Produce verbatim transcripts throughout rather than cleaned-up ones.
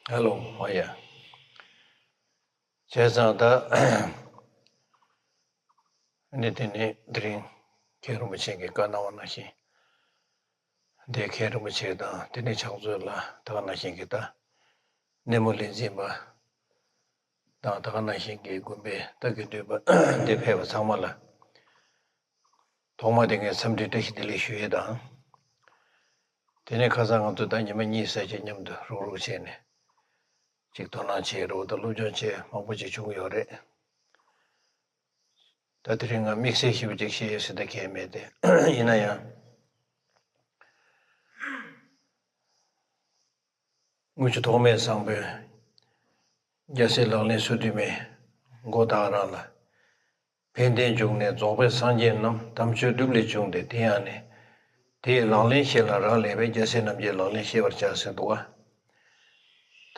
ཧེ་ལོ། ཨོ་ཡ། བྱས་ཙང་ད་ནི་དེ་ནི་དེ་རིང་མཁན་རིན་པོ་ཆེ་གིས་བཀའ་གནང་བ་ནང་བཞིན། འདི་མཁན་རིན་པོ་ཆེ་དང་དེ་ནི་ཕྱག་མཛོད་ལ་ད་ག་ནང་བཞིན་གྱི་ད་སྣེ་མོ་ལས་འཛིན་པ་དང་ད་ག་ནང་བཞིན་གྱི་དགོན་པའི་ད་དགེ་འདུན་པ་འདི་ཕེབས་པ་ཚང་མ་ལ། ཐོག་མ་དེ་ངས་འཚམས་འདྲི་བཀྲ་ཤིས་བདེ་ལེགས་ཞུ་ཡས་དང་། དེ་ནས་ཁ་སང་ང་ཚོ་ད་ཉི་མ་གཉིས་ཙམ་ཅིག་མཉམ་དུ་རུག་རུག་བྱས་ནས་ཅིག་དོ་སྣང་བྱས་རོགས་ད་སློབ་སྦྱོང་བྱས་མང་པོ་ཅིག་བྱུང་ཡོད་རེད། ད་དེ་རིང་ང་དམིགས་བསལ་ཞིབ་ཅིག་བཤད་ཡས་ཟེར་ད་གས་མེད་དེ། ཡིན་ན་ཡང་དངུལ་ཆུ་ཐོགས་མེད་བཟང་པོའི་རྒྱལ་སྲས་ལག་ལེན་སོ་བདུན་མའི་མགོ་བདག་རང་ལ། ཕན་བདེའི་འབྱུང་གནས་རྫོགས་པའི་སངས་རྒྱས་རྣམས། དམ་ཆོས་སྒྲུབ་ལས་བྱུང་སྟེ་དེ་ཡང་ནི། དེ་ཡི་ལག་ལེན་ཤེས་ལ་རག་ལས་པས། རྒྱལ་སྲས་རྣམས་ཀྱི་ལག་ལེན་ཤེས་པར་བྱ་ཟེར་འདུག་བ།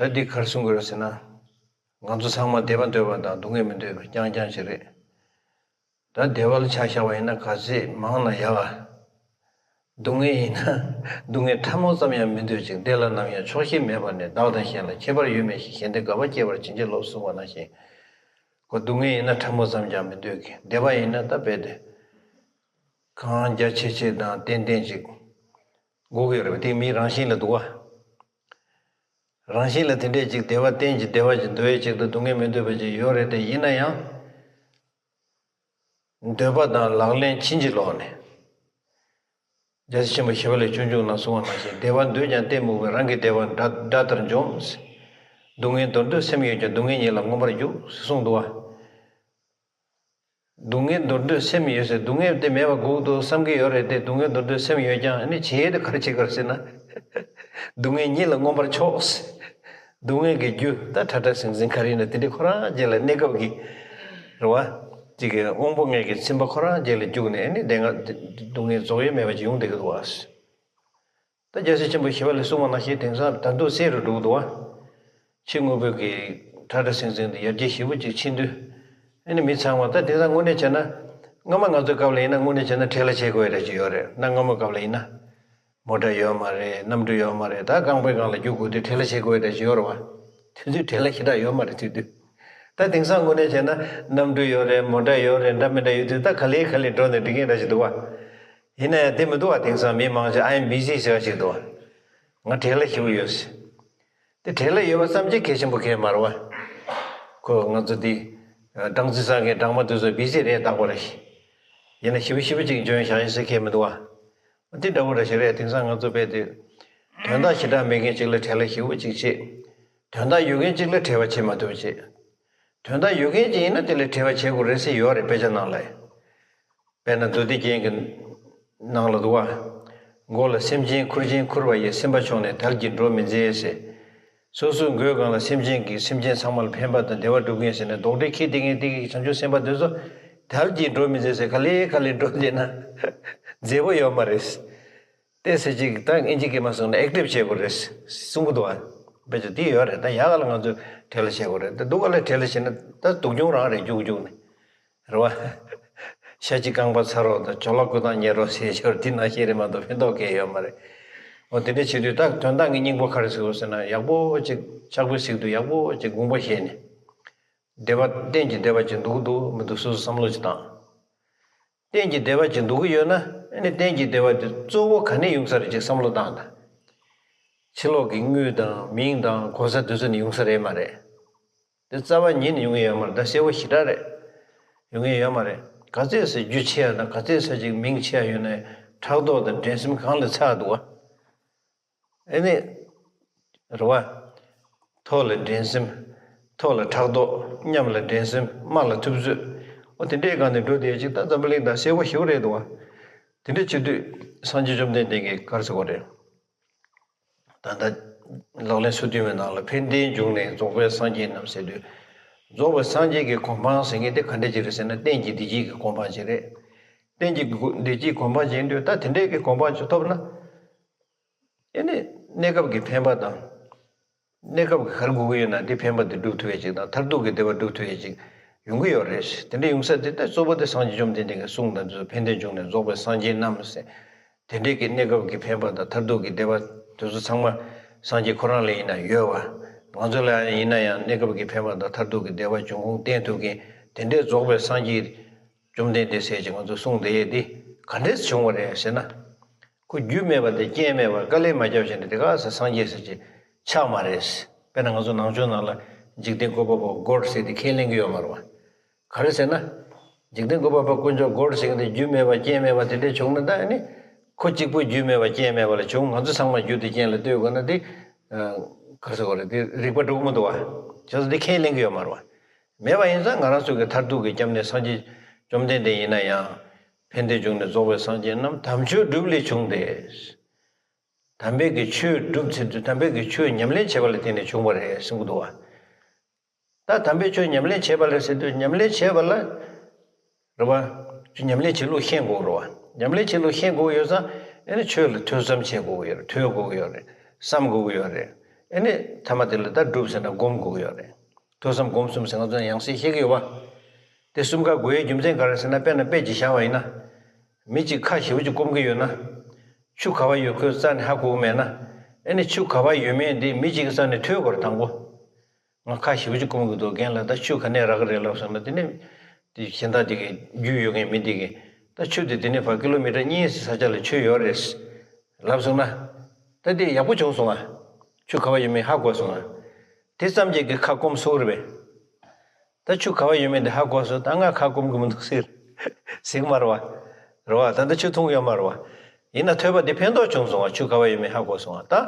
ད་འདི་ག་རེ་གསུང་དགོས་རེད་ཟེར་ན། ང་ཚོ་ཚང་མ་བདེ་བ་འདོད་པ་དང་སྡུག་བསྔལ་མི་འདོད་པ་རྐྱང་རྐྱང་ཞིག་རེད། ད་བདེ་བ་ལ་ཆ་བཞག་པ་ཡིན་ན་ག་ཚད་མང་ན་ཡག་ག་སྡུག་བསྔལ་ཡིན་ན་སྡུག་བསྔལ་ཕྲ་མོ་ཙམ་ཡང་མི་འདོད་ཅིང་། བདེ་ལ་ནམ་ཡང་ཆོག་ཤེས་མེད་པར་ནི། བདག་དང་གཞན་ལ་ཁྱད་པར་ཡོད་མིན་ཞེས། གཞན་བདེ་དགའ་བ་སྐྱེ་བར་བྱིན་གྱིས་རློབས་གསུངས་པ་ནང་བཞིན། ཁོ་སྡུག་བསྔལ་ཡིན་ན་ཕྲ་མོ་ཙམ་ཀྱང་མི་འདོད་ཀྱི། བདེ་བ་ཡིན་ན་ད་རྦད་དེ་གང་རྒྱ་ཆེ་ཆེ་དང་ཏན་ཏན་ཅིག་དགོས་ཀྱི་ཡོད་རེད་པ། དེ་མིའི་རང་བཞིན་ལ་འདུག་བ། རང་བཞིན་ལ་དེ་འདྲས་ཅིག་བདེ་བ་གཏན་གྱི་བདེ་བ་ཅིག་འདོད་ཡས་ཅིག་དང་སྡུག་བསྔལ་མི་འདོད་པ་ཅིག་ཡོད་རེད་དེ། ཡིན་ན་ཡང་། འདོད་པ་དང་ལག་ལེན་ཕྱིན་ཅི་ལོག་ནས། རྒྱལ་སྲས་ཆེན་པོ་ཞི་བ་ལྷས་སྤྱོད་འཇུག་ནང་གསུངས་པ་ནང་བཞིན། བདེ་བ་འདོད་ཀྱང་གཏི་མུག་པས། རང་གི་བདེ་བ་དགྲ་དགྲ་ལྟར་འཇོམས། སྡུག་བསྔལ་འདོར་འདོད་སེམས་ཡོད་ཀྱང་། སྡུག་བསྔལ་ཉིད་ལ་མངོན་པར་རྒྱུག་ཟེར་གསུངས་འདུག་བ། སྡུག་བསྔལ་འདོར་འདོད་སེམས་ཡོད་ཟེར། སྡུག་བསྔལ་དེ་མེད་པ་དགོས་འདུག་བསམ་གྱི་ཡོད་རེད་དེ། སྡུག་བསྔལ་འདོར་འདོད་སེམས་ཡོད་ཀྱང་ཨ་ནི་བྱེད་ཡས་དེ་ག་རེ་བྱེད་དགོས་རེད་ཟེར་ན། སྡུག་བསྔལ་ཉིད་ལ་མངོན་པར་ཕྱོགས། སྡུག་བསྔལ་གྱི་རྒྱུ་ད་ཁྲ་ཁྲ་ཟིང་ཟིང་ག་རེ་ཡིན་ན་དེ་འདྲ་ཁོ་རང་རྗེས་ལ་གནས་སྐབས་ཀྱི་རེད་བ། ཅིག་གི་དབང་པོ་ལྔའི་གི་ཚིམ་པ་ཁོ་རང་རྗེས་ལ་རྒྱུག་ནས་ཨ་ནི་དེ་སྔ་སྡུག་བསྔལ་རྫོགས་ཡས་མེད་པ་ཅིག་ཡོང་བསྡད་ཀྱི་འདུག་བ། ད་རྒྱལ་སྲས་ཆེན་པོ་ཞི་བ་ལྷས་གསུངས་པ་ནང་བཞིན་དེང་སང་ད་དུང་གསལ་རུ་འགྲོ་གི་འདུག་བ། ཕྱི་དངོས་པོའི་གི་ཁྲ་ཁྲ་ཟིང་ཟིང་དེ་ཡར་རྒྱས་ཞེ་པོ་ཅིག་ཕྱིན་དུས། ཨ་ནི་མི་ཚང་མ་ད་དེང་སང་དངོས་གནས་བྱས་ན། སྔ་མ་ང་ཚོའི་སྐབས་ལ་ཡིན་ན་དངོས་གནས་བྱས་ན་བྲེལ་བ་བྱེད་དགོས་ཡ་འདྲ་ཅིག་ཡོད་རེད། གནའ་སྔ་མོའི་སྐབས་ལ་ཡིན་ན། མོ་ཊ་ཡོད་མ་རེད། གནམ་གྲུ་ཡོད་མ་རེད། ད་རྐང་པའི་སྒང་ལ་རྒྱུག་དགོས་དུས་བྲེལ་བ་བྱེད་དགོས་ཡ་འདྲ་ཅིག་ཡོད་རེད་བ། དེ་དུས་བྲེལ་བ་ཞེ་དྲག་ཡོད་མ་རེད་དེ་དུས། ད་དེང་སང་དངོས་གནས་བྱས་ན་གནམ་གྲུ་ཡོད་རེད། མོ་ཊ་ཡོད་རེད། འདྲ་མི་འདྲ་ཡོད་དུས་ད་ག་ལེ་ག་ལེ་འགྲོ་ནས་འགྲིག་མཁན་འདྲ་ཞིག་འདུག་བ། ཡིན་ན་ཡང་དེ་མི་འདུག་བ། དེང་སང་མི་མང་ཆེ་I'm busy ཟེར་བ་ཞིག་འདུག་བ། ང་བྲེལ་བ་ཞེ་པོ་ཡོད་ཟེར། དེ་བྲེལ་བ་ཡོད་པ་ཙམ་གྱིས་གལ་ཆེན་པོ་གང་ཡང་མ་རེད་བ། ཁོ་ང་ཚོ་འདི་སྦྲང་རྩི་ཟ་མཁན་སྦྲང་མ་དེ་ཚོ་བི་ཟི་རེད་རྟག་པར། ཡིན་ན་ཞེ་པོ་ཞེ་པོ་ཅིག་འཇོན་བཞག་ཡིན་ཟེར་མཁན་མི་འདུག་བ། དེ་འདྲ་བོ་འདྲ་ཞིག་རེད། དེང་སང་ང་ཚོ་དཔེ་དེ་དོན་དག་ཞེ་དྲག་མེད་མཁན་ཅིག་ལ་བྲེལ་བ་ཞེ་པོ་ཅིག་བྱེད། དོན་དག་ཡོད་མཁན་ཅིག་ལ་བྲེལ་བ་བྱེད་མ་ཐུབ་བྱེད། དོན་དག་ཡོད་མཁན་ཅིག་ཡིན་ན་དེ་ལ་བྲེལ་བ་བྱེད་དགོས་རེད་ཟེར་ཡོད་རེད་དཔེ་ཆ་ནང་ལ། དཔེར་ན་མདོ་སྡེ་རྒྱན་གྱི་ནང་ལ་འདུག་བ། མགོ་ལ་སེམས་ཅན་ཁུར་ཆེན་ཁུར་བ་ཡིས། སེམས་པ་ཕྱུང་ནས་དལ་གྱིས་འགྲོ་མི་མཛད་ཟེར། སོ་སོའི་མགོའི་སྒང་ལ་སེམས་ཅན་གྱི་སེམས་ཅན་ཚང་མ་ལ་ཕན་པ་དང་བདེ་བ་སྒྲུབ་མཁན་ཟེར་ནས་རྡོག་ཁྲེས་འཁྱེར་བསྡད་མཁན་དེ་གི་བྱང་ཆུབ་སེམས་དཔའ་དེ་ཚོ་དལ་གྱིས་འགྲོ་མི་མཛད་ཟེར། ག་ལེ་ག་ལེ་འགྲོ་བསྡད་ན་མཛེས་པོ་ཡོད་མ་རེད། ཏོག་ཙམ་ཅིག་ད་དབྱིན་ཇི་སྐད་མ་གསུངས་ན་ཨེག་ཊིབ་བྱེད་དགོས་རེད་གསུང་གི་འདུག་བ། དཔེ་ཆ་འདི་ཡོད་རེད། ད་ཡག་ག་ལ་ང་ཚོས་བྲེལ་བ་བྱེད་དགོས་རེད། ད་སྡུག་ག་ལ་བྲེལ་བ་བྱེད་ན་ད་སྡུག་གྱོང་རང་རེད། རྒྱུག་རྒྱུག་ནས་རེད་བ། ཤ་གཅིག་རྐང་པ་ཚ་རོགས་དང་ཇོ་ལགས་སྐུ་ཐང་ཉལ་རོགས་ཟེར་ཞོར་འདི་ནང་བཞིན་རེད་མ་གཏོགས་ཕན་ཐོགས་གང་ཡང་ཡོད་མ་རེད། འོ་དེ་འདྲ་བྱེད་དུས་ད་དོན་དག་གི་སྙིང་པོ་ག་རེ་ཟེར་དགོས་ཟེར་ན། ཡག་པོ་ཅིག་ཕྱག་དཔེ་གཟིགས་དུས་ཡག་པོ་ཅིག་དགོངས་པ་བཞེས་ནས། བདེ་བ་གཏན་གྱི་བདེ་བ་ཅིག་འདུག་འདུག་མི་འདུག་སོ་སོ་བསམ་བློ་ཅིག་བཏང་། གཏན་གྱི་བདེ་བ་ཅིག་འདུག་གི་ཡོད་ན། ཨ་ནི་གཏན་གྱི་བདེ་བ་དེ་གཙོ་བོ་ག་ནས་ཡོང་ས་རེད་ཅིག་བསམ་བློ་བཏང་དང་། ཕྱི་ལོགས་ཀྱི་དངུལ་དང་མིང་དང་གོ་ས་དེ་ཚོ་ནས་ཡོང་ས་རེད་མ་རེད། དེ་རྩ་བ་ཉིད་ནས་ཡོང་གི་ཡོད་མ་རེད། ད་གསལ་པོ་ཞེ་དྲག་རེད། ཡོང་གི་ཡོད་མ་རེད། ག་ཚད་ཟེར་རྒྱུ་ཆེ་ཡ་དང་ག་ཚད་ཟེར་ཅིག་མིང་ཆེ་ཡ་ཡོད་ན་ཕྲག་དོག་དང་འགྲན་སེམས་གང་ལ་ཚ་འདུག་བ། ཨེ་ནི། རེད་བ། ཐོག་ལ་འགྲན་སེམས། ཐོག་ལ་ཕྲག་དོག་མཉམ་ལ་འགྲན་སེམས། དམའ་ལ་ཐུབ་ཚོད། ཨོ་དེ་འདྲའི་སྒང་ནས་འགྲོ་བསྡད་ཅིག་ད་འཛམ་བུ་གླིང་ད་གསལ་པོ་ཞེ་པོ་རེད་འདུག་བ། དེ་འདྲ་བྱེད་དུས་སངས་རྒྱས་བཅོམ་ལྡན་འདས་ཀྱིས་ག་རེ་ཟེར་གོ་རེད། ད་ལྟ་ལག་ལེན་སོ་བདུན་པའི་ནང་ལ་ཕན་བདེའི་འབྱུང་གནས་རྫོགས་པའི་སངས་རྒྱས་རྣམས་ཟེར་དུས། རྫོགས་པའི་སངས་རྒྱས་ཀྱི་གོ་འཕང་ཟེར་མཁན་དེ་ག་འདྲ་ཅིག་རེད་ཟེར་ན་གཏན་གྱི་བདེ་སྐྱིད་ཀྱི་གོ་འཕང་ཅིག་རེད། གཏན་གྱི་བདེ་སྐྱིད་གོ་འཕང་ཅིག་ཡིན་དུས་ད་དེ་འདྲའི་གི་གོ་འཕང་ཅིག་ཐོབ་ན། ཨེ་ནི། གནས་སྐབས་ཀྱི་ཕན་པ་དང་། གནས་སྐབས་ཀྱི་ག་རེ་དགོས་ཀྱི་ཡོད་ན་དེ་ཕན་པ་དེ་སྒྲུབ་ཐུབ་ཡས་ཅིག་དང་མཐར་ཐུག་གི་བདེ་བ་སྒྲུབ་ཐུབ་ཡས་ཅིག་ཡོང་གི་ཡོད་རེད། དེ་འདྲ་ཡོང་ས་དེ་ད་གཙོ་བོ་དེ་སངས་རྒྱས་བཅོམ་ལྡན་འདས་ཀྱི་གསུང་དང་དེ་ཚོ་ཕན་བདེའི་འབྱུང་གནས་རྫོགས་པའི་སངས་རྒྱས་རྣམས་ཟེར། དེ་འདྲའི་གི་གནས་སྐབས་ཀྱི་ཕན་པ་དང་མཐར་ཐུག་གི་བདེ་བ་དེ་ཚོ་ཚང་མ་སངས་རྒྱས་ཁོ་རང་ལ་ཡིན་ན་ཡོད་བ། ང་ཚོ་ལ་ཡིན་ན་ཡང་གནས་སྐབས་ཀྱི་ཕན་པ་དང་མཐར་ཐུག་གི་བདེ་བ་འབྱུང་ཁུངས་བསྟན་ཐུབ་མཁན་དེ་འདྲའི་རྫོགས་པའི་སངས་རྒྱས་བཅོམ་ལྡན་འདས་ཟེར་གྱི་ང་ཚོ་གསུངས་བསྡད་ཡས་དེ་ག་འདྲས་བྱུང་བ་རེད་ཟེར་ན། ཁོ་རྒྱུ་མེད་པ་དེ་རྐྱེན་མེད་པར་དཀའ་ལས་མ་བརྒྱབ་བྱས་ནས་དེ་ག་ས་སངས་རྒྱས་ཟེར་གྱི་ཆགས་མ་རེད། དཔེར་ན་ང་ཚོ་ནང་ཆོས་ནང་ལ་འཇིག་རྟེན་བཀོད་པ་པོ་གོཌ་ཟེར་དེ་ཁས་ལེན་གྱི་ཡོད་མ་རེད་བ། ག་རེ་ཟེར་ན། འཇིག་རྟེན་བཀོད་པ་པོ་དཀོན་མཆོག་གོཌ་ཟེར་གྱི་འདི་རྒྱུ་མེད་པ་རྐྱེན་མེད་པ་དེ་འདྲས་བྱུང་ན་ད་ཨ་ནི། ཁོ་གཅིག་པུ་རྒྱུ་མེད་པ་རྐྱེན་མེད་པ་ལ་བྱུང་། ང་ཚོ་ཚང་མ་རྒྱུ་དེ་རྐྱེན་ལ་ལྟོས་དགོས་ན་དེ། ག་རེ་ཟེར་དགོས་རེད། དེ་རིགས་པ་འགྲོ་གི་མི་འདུག་བ། བྱས་ཙང་དེ་ཁས་ལེན་གྱི་ཡོད་མ་རེད་བ། མེད་པ་ཡིན་ཙང་ང་རང་ཚོ་གི་མཐར་ཐུག་གི་སྐྱབས་གནས་སངས་རྒྱས་བཅོམ་ལྡན་འདས་ཡིན་ན་ཡང་། ཕན་བདེ་འབྱུང་གནས་རྫོགས་པའི་སངས་རྒྱས་རྣམས་དམ་ཆོས་སྒྲུབ་ལས་བྱུང་སྟེ། དམ་པའི་གི་ཆོས་སྒྲུབ་ཚེ་དུས་དམ་པའི་གི་ཆོས་ཉམས་ལེན་བྱེད་པ་ལ་བརྟེན་ནས་བྱུང་བ་རེད་གསུང་གི་འདུག་བ། ད་དམ་པའི་ཆོས་ཉམས་ལེན་བྱེད་པ་ལ་ཟེར་དུས་ཉམས་ལེན་བྱེད་པ་ལ། རེད་བ། ཆོས་ཉམས་ལེན་བྱེད་ལུགས་ཤེས་དགོས་རེད་བ། ཉམས་ལེན་བྱེད་ལུགས་ཤེས་དགོས་ཡོད་ཙང་ཨེ་ནི་ཆོས་ལ་ཐོས་བསམ་བྱེད་དགོས་ཡོད་རེད། ཐོས་དགོས་ཡོད་རེད། བསམ་དགོས་ཡོད་རེད། ཨེ་ནི་ཐ་མ་དེ་ལ་ད་སྒྲུབ་ཟེར་ན་སྒོམ་དགོས་ཡོད་རེད། ཐོས་བསམ་སྒོམ་གསུམ་ཟེར་ང་ཚོ་ཡང་སེ་ཤེས་ཀྱི་ཡོད་བ། དེ་གསུམ་ཀ་དགོས་ཡའི་རྒྱུ་མཚན་ག་རེ་ཟེར་ན་དཔེར་ན་དཔེ་ཅིག་བཞག་པ་ཡིན་ན། མི་གཅིག་ཁ་ཞེ་པོ་ཅིག་སྐོམ་གྱི་ཡོད་ན། ཆུ་ག་བ་ཡོད་ཁོས་རྩ་ནས་ཧ་གོ་གི་མེད་ན། ཨེ་ནི་ཆུ་ག་བ་ཡོད་མེད་འདི་མི་གཅིག་གི་རྩ་ནས་ཐོས་དགོས་རེད་དང་པོ། ང་ཁ་ཞེ་པོ་ཅིག་སྐོམ་གྱི་འདུག་རྒན་ལགས་ད་ཆུ་ག་ནས་རག་གི་རེད་ལབ་སོང་ན་དེ་ནས། དེ་གཞན་དག་དེ་གི་རྒྱུས་ཡོད་མཁན་མི་དེ་གི། ད་ཆུ་དེ་དེ་ནས་ཕར་ཀི་ལོ་མི་ཊར་གཉིས་ས་ཆ་ལ་ཆུ་ཡོད་རེད། ལབ་སོང་ན། ད་དེ་ཡག་པོ་བྱུང་སོང་ང་། ཆུ་ག་བ་ཡོད་མེད་ཧ་གོ་སོང་ང་། དེ་ཙམ་གྱིས་གི་ཁ་སྐོམ་སོང་རེད་པས། ད་ཆུ་ག་བ་ཡོད་མེད་དེ་ཧ་གོ་སོང་། ད་ང་ཁ་སྐོམ་གི་མི་འདུག་ཟེར། ཟེར་གི་མ་རེད་བ། རེད་བ། ད་ལྟ་ཆུ་འཐུང་ཡོད་མ་རེད་བ། ཡིན་ན་ཐོས་པ་དེ་ཕན་ཐོགས་བྱུང་སོང་བ། ཆུ་ག་བ་ཡོད་མེད་ཧ་གོ་སོང་བ། ད།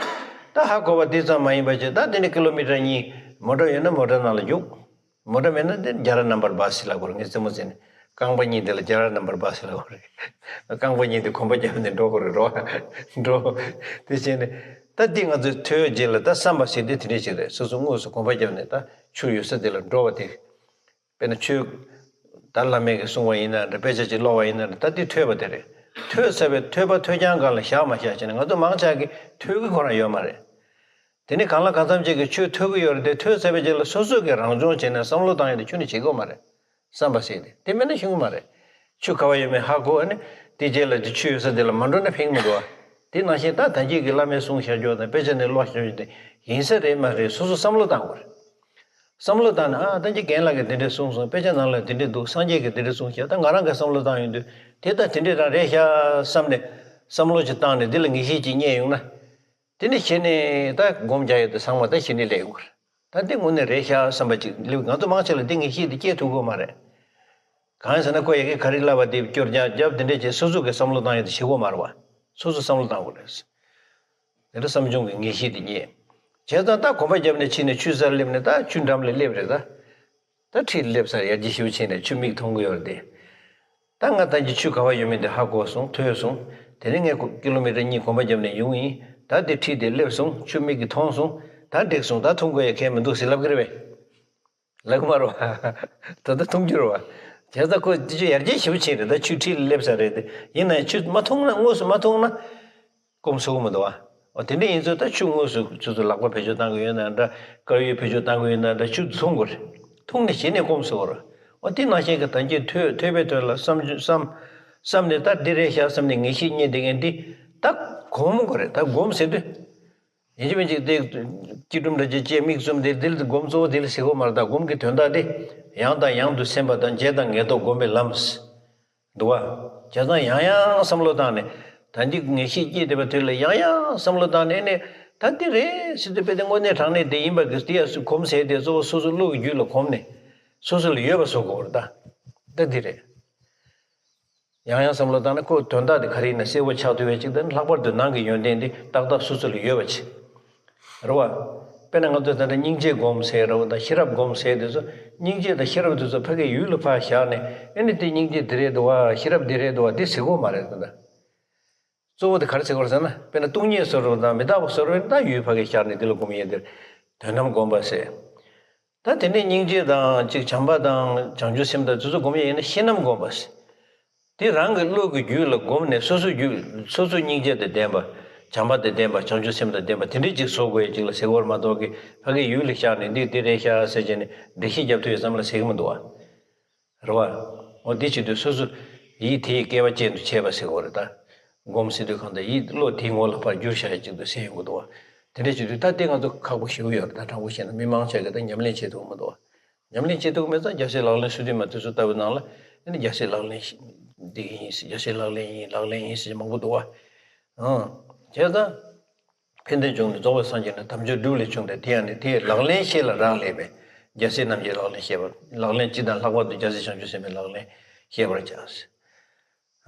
ད་ཧ་གོ་བ་དེ་ཙམ་མ་ཡིན་པ་བྱས་ད་དེ་ནས་ཀི་ལོ་མི་ཊར་གཉིས་མོ་ཊ་ཡོད་ན་མོ་ཊ་ནང་ལ་རྒྱུགས། མོ་ཊ་མེད་ན་དེ་རྒྱ་ར་ནམ་བར་སྦ་སི་ལབ་དགོས་རེད། ངས་རྩེད་མོ་རྩེ་ནས་རྐང་པ་གཉིས་དེ་ལ་རྒྱ་ར་ནམ་བར་སྦ་སི་ལབ་དགོས་རེད། རྐང་པ་གཉིས་དེ་གོམ་པ་རྒྱབ་ནས་འགྲོ་དགོས་རེད། འགྲོ་བ། འགྲོ། དེ་བྱས་ནས་ད་འདི་ང་ཚོས་ཐོས་རྗེས་ལ་ད་བསམ་པ་ཟེར་དེ་དེ་འདྲས་ཅིག་རེད། སོ་སོ་དངོས་སུ་གོམ་པ་རྒྱབ་ནས་ད་ཆུ་ཡོད་ས་དེ་ལ་འགྲོ་བ་དེ། དཔེར་ན་ཆོས། ད་བླ་མས་ཀྱིས་གསུངས་པ་ཡིན་ན་འདྲ། དཔེ་ཆ་ཅིག་ཀློག་པ་ཡིན་ན་འདྲ། ད་འདི་ཐོས་པ་དེ་རེད། ཐོས་ཚར་བའི་ཐོས་པ་ཐོས་རྐྱང་སྒང་ལ་བཞག་མ་བཞག་བྱས་ནས་ང་ཚོ་མང་ཆེ་གིས་ཐོས་ཀྱི་ཁོ་རང་ཡོད་མ་རེད། དེ་ནས་གང་ལ་གང་འཚམ་ཅིག་གིས་ཆོས་ཐོས་ཀྱི་ཡོད་རེད་དེ། ཐོས་ཚར་བའི་རྗེས་ལ་སོ་སོ་གིས་རང་སྦྱོང་བྱས་ནས་བསམ་བློ་བཏང་ཡ་དེ་ཁྱོན་ནས་བྱེད་ཀྱི་ཡོད་མ་རེད། བསམ་པ་ཟེར་དེ་དེ་མེད་ན་ཤེས་ཀྱི་མ་རེད། ཆུ་ག་བ་ཡོད་མེད་ཧ་གོ་ཨ་ནི། དེ་རྗེས་ལ་དེ་ཆུ་ཡོད་ས་དེ་ལ་མ་འགྲོ་ན་ཕན་གྱི་མི་འདུག་ཨ། དེ་ནང་བཞིན་ད་ད་གིན་གྱི་བླ་མས་གསུངས་བཞག་རྒྱུ་དང་དཔེ་ཆ་ནས་ཀློག་བཞག་རྒྱུ་དེ་ཡིན་ས་རེད་མ་རེད། སོ་སོ་བསམ་བློ་བཏང་དགོས་རེད། བསམ་བློ་བཏང་ནས་ཨ་ད་གིན་རྒན་ལགས་ཀྱིས་དེ་འདྲས་གསུངས་སོང་། དཔེ་ཆ་ནང་ལ་དེ་འདྲས་འདུག་སངས་རྒྱས་ཀྱིས་དེ་འདྲས་གསུངས་ཤག་ད་ང་རང་གིས་བསམ་བློ་བཏང་ཡོང་དུས་དེ་ད་དེ་འདྲས་རང་རེད་ཤག་བསམ་ནས། བསམ་བློ་ཅིག་བཏང་ནས་འདི་ལ་ངེས་ཤེས་ཅིག་རྙེད་ཡོང་ན། དེ་ནས་གཞི་ནས་ད་སྒོམ་རྒྱག་ཡས་དེ་ཚང་མ་ད་གཞི་ནས་སླེབས་ཡོང་གི་རེད། ད་འདི་དངོས་གནས་རེད་ཤག་བསམ་པ་ཅིག་སླེབས། ང་ཚོ་མང་ཆེ་ལ་འདི་ངེས་ཤེས་དེ་སྐྱེ་ཐུབ་ཀྱི་ཡོད་མ་རེད། གང་ཡིན་ཟེར་ན་ཁོ་ཡ་གི་ག་རེ་ལབ་པ་དེ་སྐྱོར་རྒྱག་རྒྱབ་དེ་འདྲས་བྱས་སོ་སོ་གིས་བསམ་བློ་བཏང་ཡས་དེ་བྱེད་ཀྱི་ཡོད་མ་རེད་བ། སོ་སོ་བསམ་བློ་བཏང་དགོས་རེད། དེ་འདྲ་བསམ་བྱུང་གི་ངེས་ཤེས་དེ་རྙེད། བྱས་ཙང་ད་གོམ་པ་བརྒྱབ་ནས་ཕྱིན་ནས་ཆུ་སར་སླེབས་ནས་ད་ཆུ་འགྲམ་ལ་སླེབས་རེད་ད། ད་འཁྲིས་སླེབས་ཚར། ཡར་རྒྱས་ཞེ་པོ་ཕྱིན་ནས་ཆུ་མིག་མཐོང་གི་ཡོད་རེད་དེ། ད་ང་ད་གིན་ཆུ་ག་བ་ཡོད་མེད་དེ་ཧ་གོ་སོང་། ཐོས་སོང་། དེ་ནས་ངས་ཀི་ལོ་མི་ཊར་གཉིས་གོམ་པ་བརྒྱབ་ནས་ཡོང་ཡིན། ད་དེ་འཁྲིས་དེ་སླེབས་སོང་། ཆུ་མིག་གིས་མཐོང་སོང་། ད་འགྲིག་སོང་། ད་འཐུང་དགོས་ཡ་གང་ཡང་མི་འདུག་ཟེར་ལབ་ཀྱི་རེད་པས། ལབ་ཀྱི་མ་རེད་བ། ད་ལྟ་འཐུང་རྒྱུ་རེད་བ། བྱས་ཙང་ཁོ་དེ་ཆུ་ཡར་རྒྱས་ཞེ་པོ་ཕྱིན་རེད། ད་ཆུ་འཁྲིས་ལ་སླེབས་ཚར་རེད་དེ། ཡིན་ན་ཡང་ཆུ་མ་འཐུང་ན་དངོས་སུ་མ་འཐུང་ན། སྐོམ་སོ་གི་མི་འདུག་བ། འོ་དེ་འདྲ་ཡིན་ཚུལ་ད་ཆུ་དངོས་སུ་ཆུ་ཚོད་ལག་པ་བེད་སྤྱོད་བཏང་གི་ཡོད་ན་འདྲ། དཀར་ཡོལ་བེད་སྤྱོད་བཏང་གི་ཡོད་ན་འདྲ། ཆུ་འཐུང་དགོས་རེད། འཐུང་ནས་གཞི་ནས་སྐོམ་སོ་གི་རེད། འོ་དེ་ནང་བཞིན་གྱི་ད་གིན་ཐོས་ཐོས་པའི་དོན་ལ་བསམ་བསམ་བསམ་ནས་ད་འདི་རེད་ཤག་བསམ་ནས་ངེས་ཤེས་རྙེད་བསྡད་མཁན་འདི་ད་སྒོམ་དགོས་རེད། ད་སྒོམ་ཟེར་དུས། ཡིན་གཅིག་མིན་གཅིག་དེ་སྐྱིལ་ཀྲུང་འདྲ་ཅིག་བཅས་མིག་བཙུམ་དེ་འདི་ལ་སྒོམ་གཙོ་བོ་དེ་ལ་ཟེར་གི་ཡོད་མ་རེད། ད་སྒོམ་གྱི་དོན་དག་དེ་ཡང་དང་ཡང་དུ་སེམས་པ་དང་བརྗེད་དང་ངེས་རྟོག་སྒོམ་པའི་ལམ། འདུག་བ། བྱས་ཙང་ཡང་ཡང་བསམ་བློ་བཏང་ནས། ད་འདི་ངེས་ཤེས་སྐྱེས་བསྡད་པ་དེ་ལ་ཡང་ཡང་བསམ་བློ་བཏང་ནས་ནས། ད་འདི་རེད་ཟེར་དུས་དཔེ་དེ་དངོས་གནས་དྲང་གནས་དེ་ཡིན་པ་གི་དེ་ཡ་སུ་གོམས་ཟེར་དེ་གཙོ་བོ་སོ་སོ་བློ་གི་རྒྱུད་ལ་གོམས་ནས། སོ་སོ་ལ་ཡོད་པ་བཟོ་དགོས་རེད་ད། ད་འདི་རེད། ཡང་ཡང་བསམ་བློ་བཏང་ན་ཁོ་དོན་དག་དེ་ག་རེ་ཡིན་ན་གསལ་པོ་ཆགས་ཐུབ་པའི་ཅིག་དང་། ལྷག་པར་དུ་ནང་གི་ཡོན་ཏན་དེ་ཏག་ཏག་སོ་སོ་ལ་ཡོད་པ་བྱེད། རེད་བ། དཔེར་ན་ང་ཚོས་ད་ལྟ་སྙིང་རྗེ་སྒོམ་ཟེར་རེད་བ་དང་ཤེས་རབ་སྒོམ་ཟེར་དེ་ཚོ། སྙིང་རྗེ་དང་ཤེས་རབ་དེ་ཚོ་ཕ་གིའི་ཡུལ་ལ་ཕར་བཞག་ནས། ཨེ་ནི་དེ་སྙིང་རྗེ་འདི་རེད་འདུག་བ། ཤེས་རབ་འདི་རེད་འདུག་བ། འདི་ཟེར་གོ་མ་རེད་ད། གཙོ་བོ་དེ་ག་རེ་ཟེར་གོ་རེད་ཟེར་ན། དཔེར་ན་སྟོང་ཉིད་བཟོ་འདྲ་དང་མི་རྟག་པ་བཟོ་འདྲ་ཡིན་ན་ད་ཡུལ་ཕ་གིར་བཞག་ནས་འདི་ལ་སྒོམ་ཡས་དེར་དོན་དམ་སྒོམ་པ་ཟེར། ད་དེ་ནས་སྙིང་རྗེ་དང་ཅིག་བྱམས་པ་དང་བྱང་ཆུབ་སེམས་དང་དེ་ཚོ་སྒོམ་ཡས་ཡིན་ན་ཤེས་རྣམ་སྒོམ་པ་ཟེར། དེ་རང་གི་བློ་གི་རྒྱུད་ལ་བསྒོམས་ནས་སོ་སོ་རྒྱུད་སོ་སོ་སྙིང་རྗེ་དང་ལྡན་པ། བྱམས་པ་དང་ལྡན་པ། བྱང་ཆུབ་སེམས་དང་ལྡན་པ་དེ་འདྲའི་ཅིག་བཟོ་དགོས་ཡས་ཅིག་ལ་ཟེར་བ་མ་གཏོགས་ཀྱི་ཕ་གིའི་ཡུལ་ལ་བཞག་ནས་འདི་འདི་རེད་ཤག་ཟེར་བྱས་ནས་འགྲེལ་བཤད་རྒྱབ་ཐུབ་ཡས་བསམ་བློ་ཟེར་གི་མི་འདུག་བ། རེད་བ། འོ་འདི་བྱེད་དུས་སོ་སོ་ཡིད་དེའི་སྐལ་བ་ཅན་དུ་བྱས་པ་ཟེར་དགོས་རེད་ད། སྒོམ་ཟེར་དུས་གང་ལྟར་ཡིད་བློ་དེའི་ངོ་ལ་ཕར་བསྒྱུར་བཞག་ཡས་ཅིག་ཏུ་ཟེར་ཡོང་གི་འདུག་བ། དེ་འདྲ་བྱེད་དུས་ད་དེ་ང་ཚོ་ཁག་པོ་ཞེ་པོ་ཡོད་རེད། ད་དྲང་པོ་བཤད་ན་མི་མང་ཆེ་གི་ད་ཉམས་ལེན་བྱེད་ཐུབ་མི་འདུག་ཉམས་ལེན་བྱེད་ཐུབ་མེད་ཙང་རྒྱལ་སྲས་ལག་ལེན་སོ་བདུན་མ་དེ་ཚོ་ལྟ་བུའི་ནང་ལ་ཨ་ནི་རྒྱལ་སྲས་ལག་ལེན་འདི་ཡིན། རྒྱལ་སྲས་ལག་ལེན་ཡིན། ལག་ལེན་ཡིན་ཟེར་མང་པོ་འདུག་བ། ཨང་། བྱས་ཙང་། ཕན་བདེ་འབྱུང་གནས་རྫོགས་པའི་སངས་རྒྱས་ནས། དལ་འབྱོར་སྒྲུབ་ལས་བྱུང་སྟེ། དེ་ཡང་ནི་དེའི་ལག་ལེན་ཤེས་ལ་རག་ལས་པས། རྒྱལ་སྲས་རྣམས་ཀྱི་ལག་ལེན་ཤེས་པར། ལག་ལེན་སྤྱི་དང་ལྷག་པར་དུ་རྒྱལ་སྲས་བྱང་ཆུབ་སེམས་དཔའི་ལག་ལེན་ཤེས་པར་བྱ།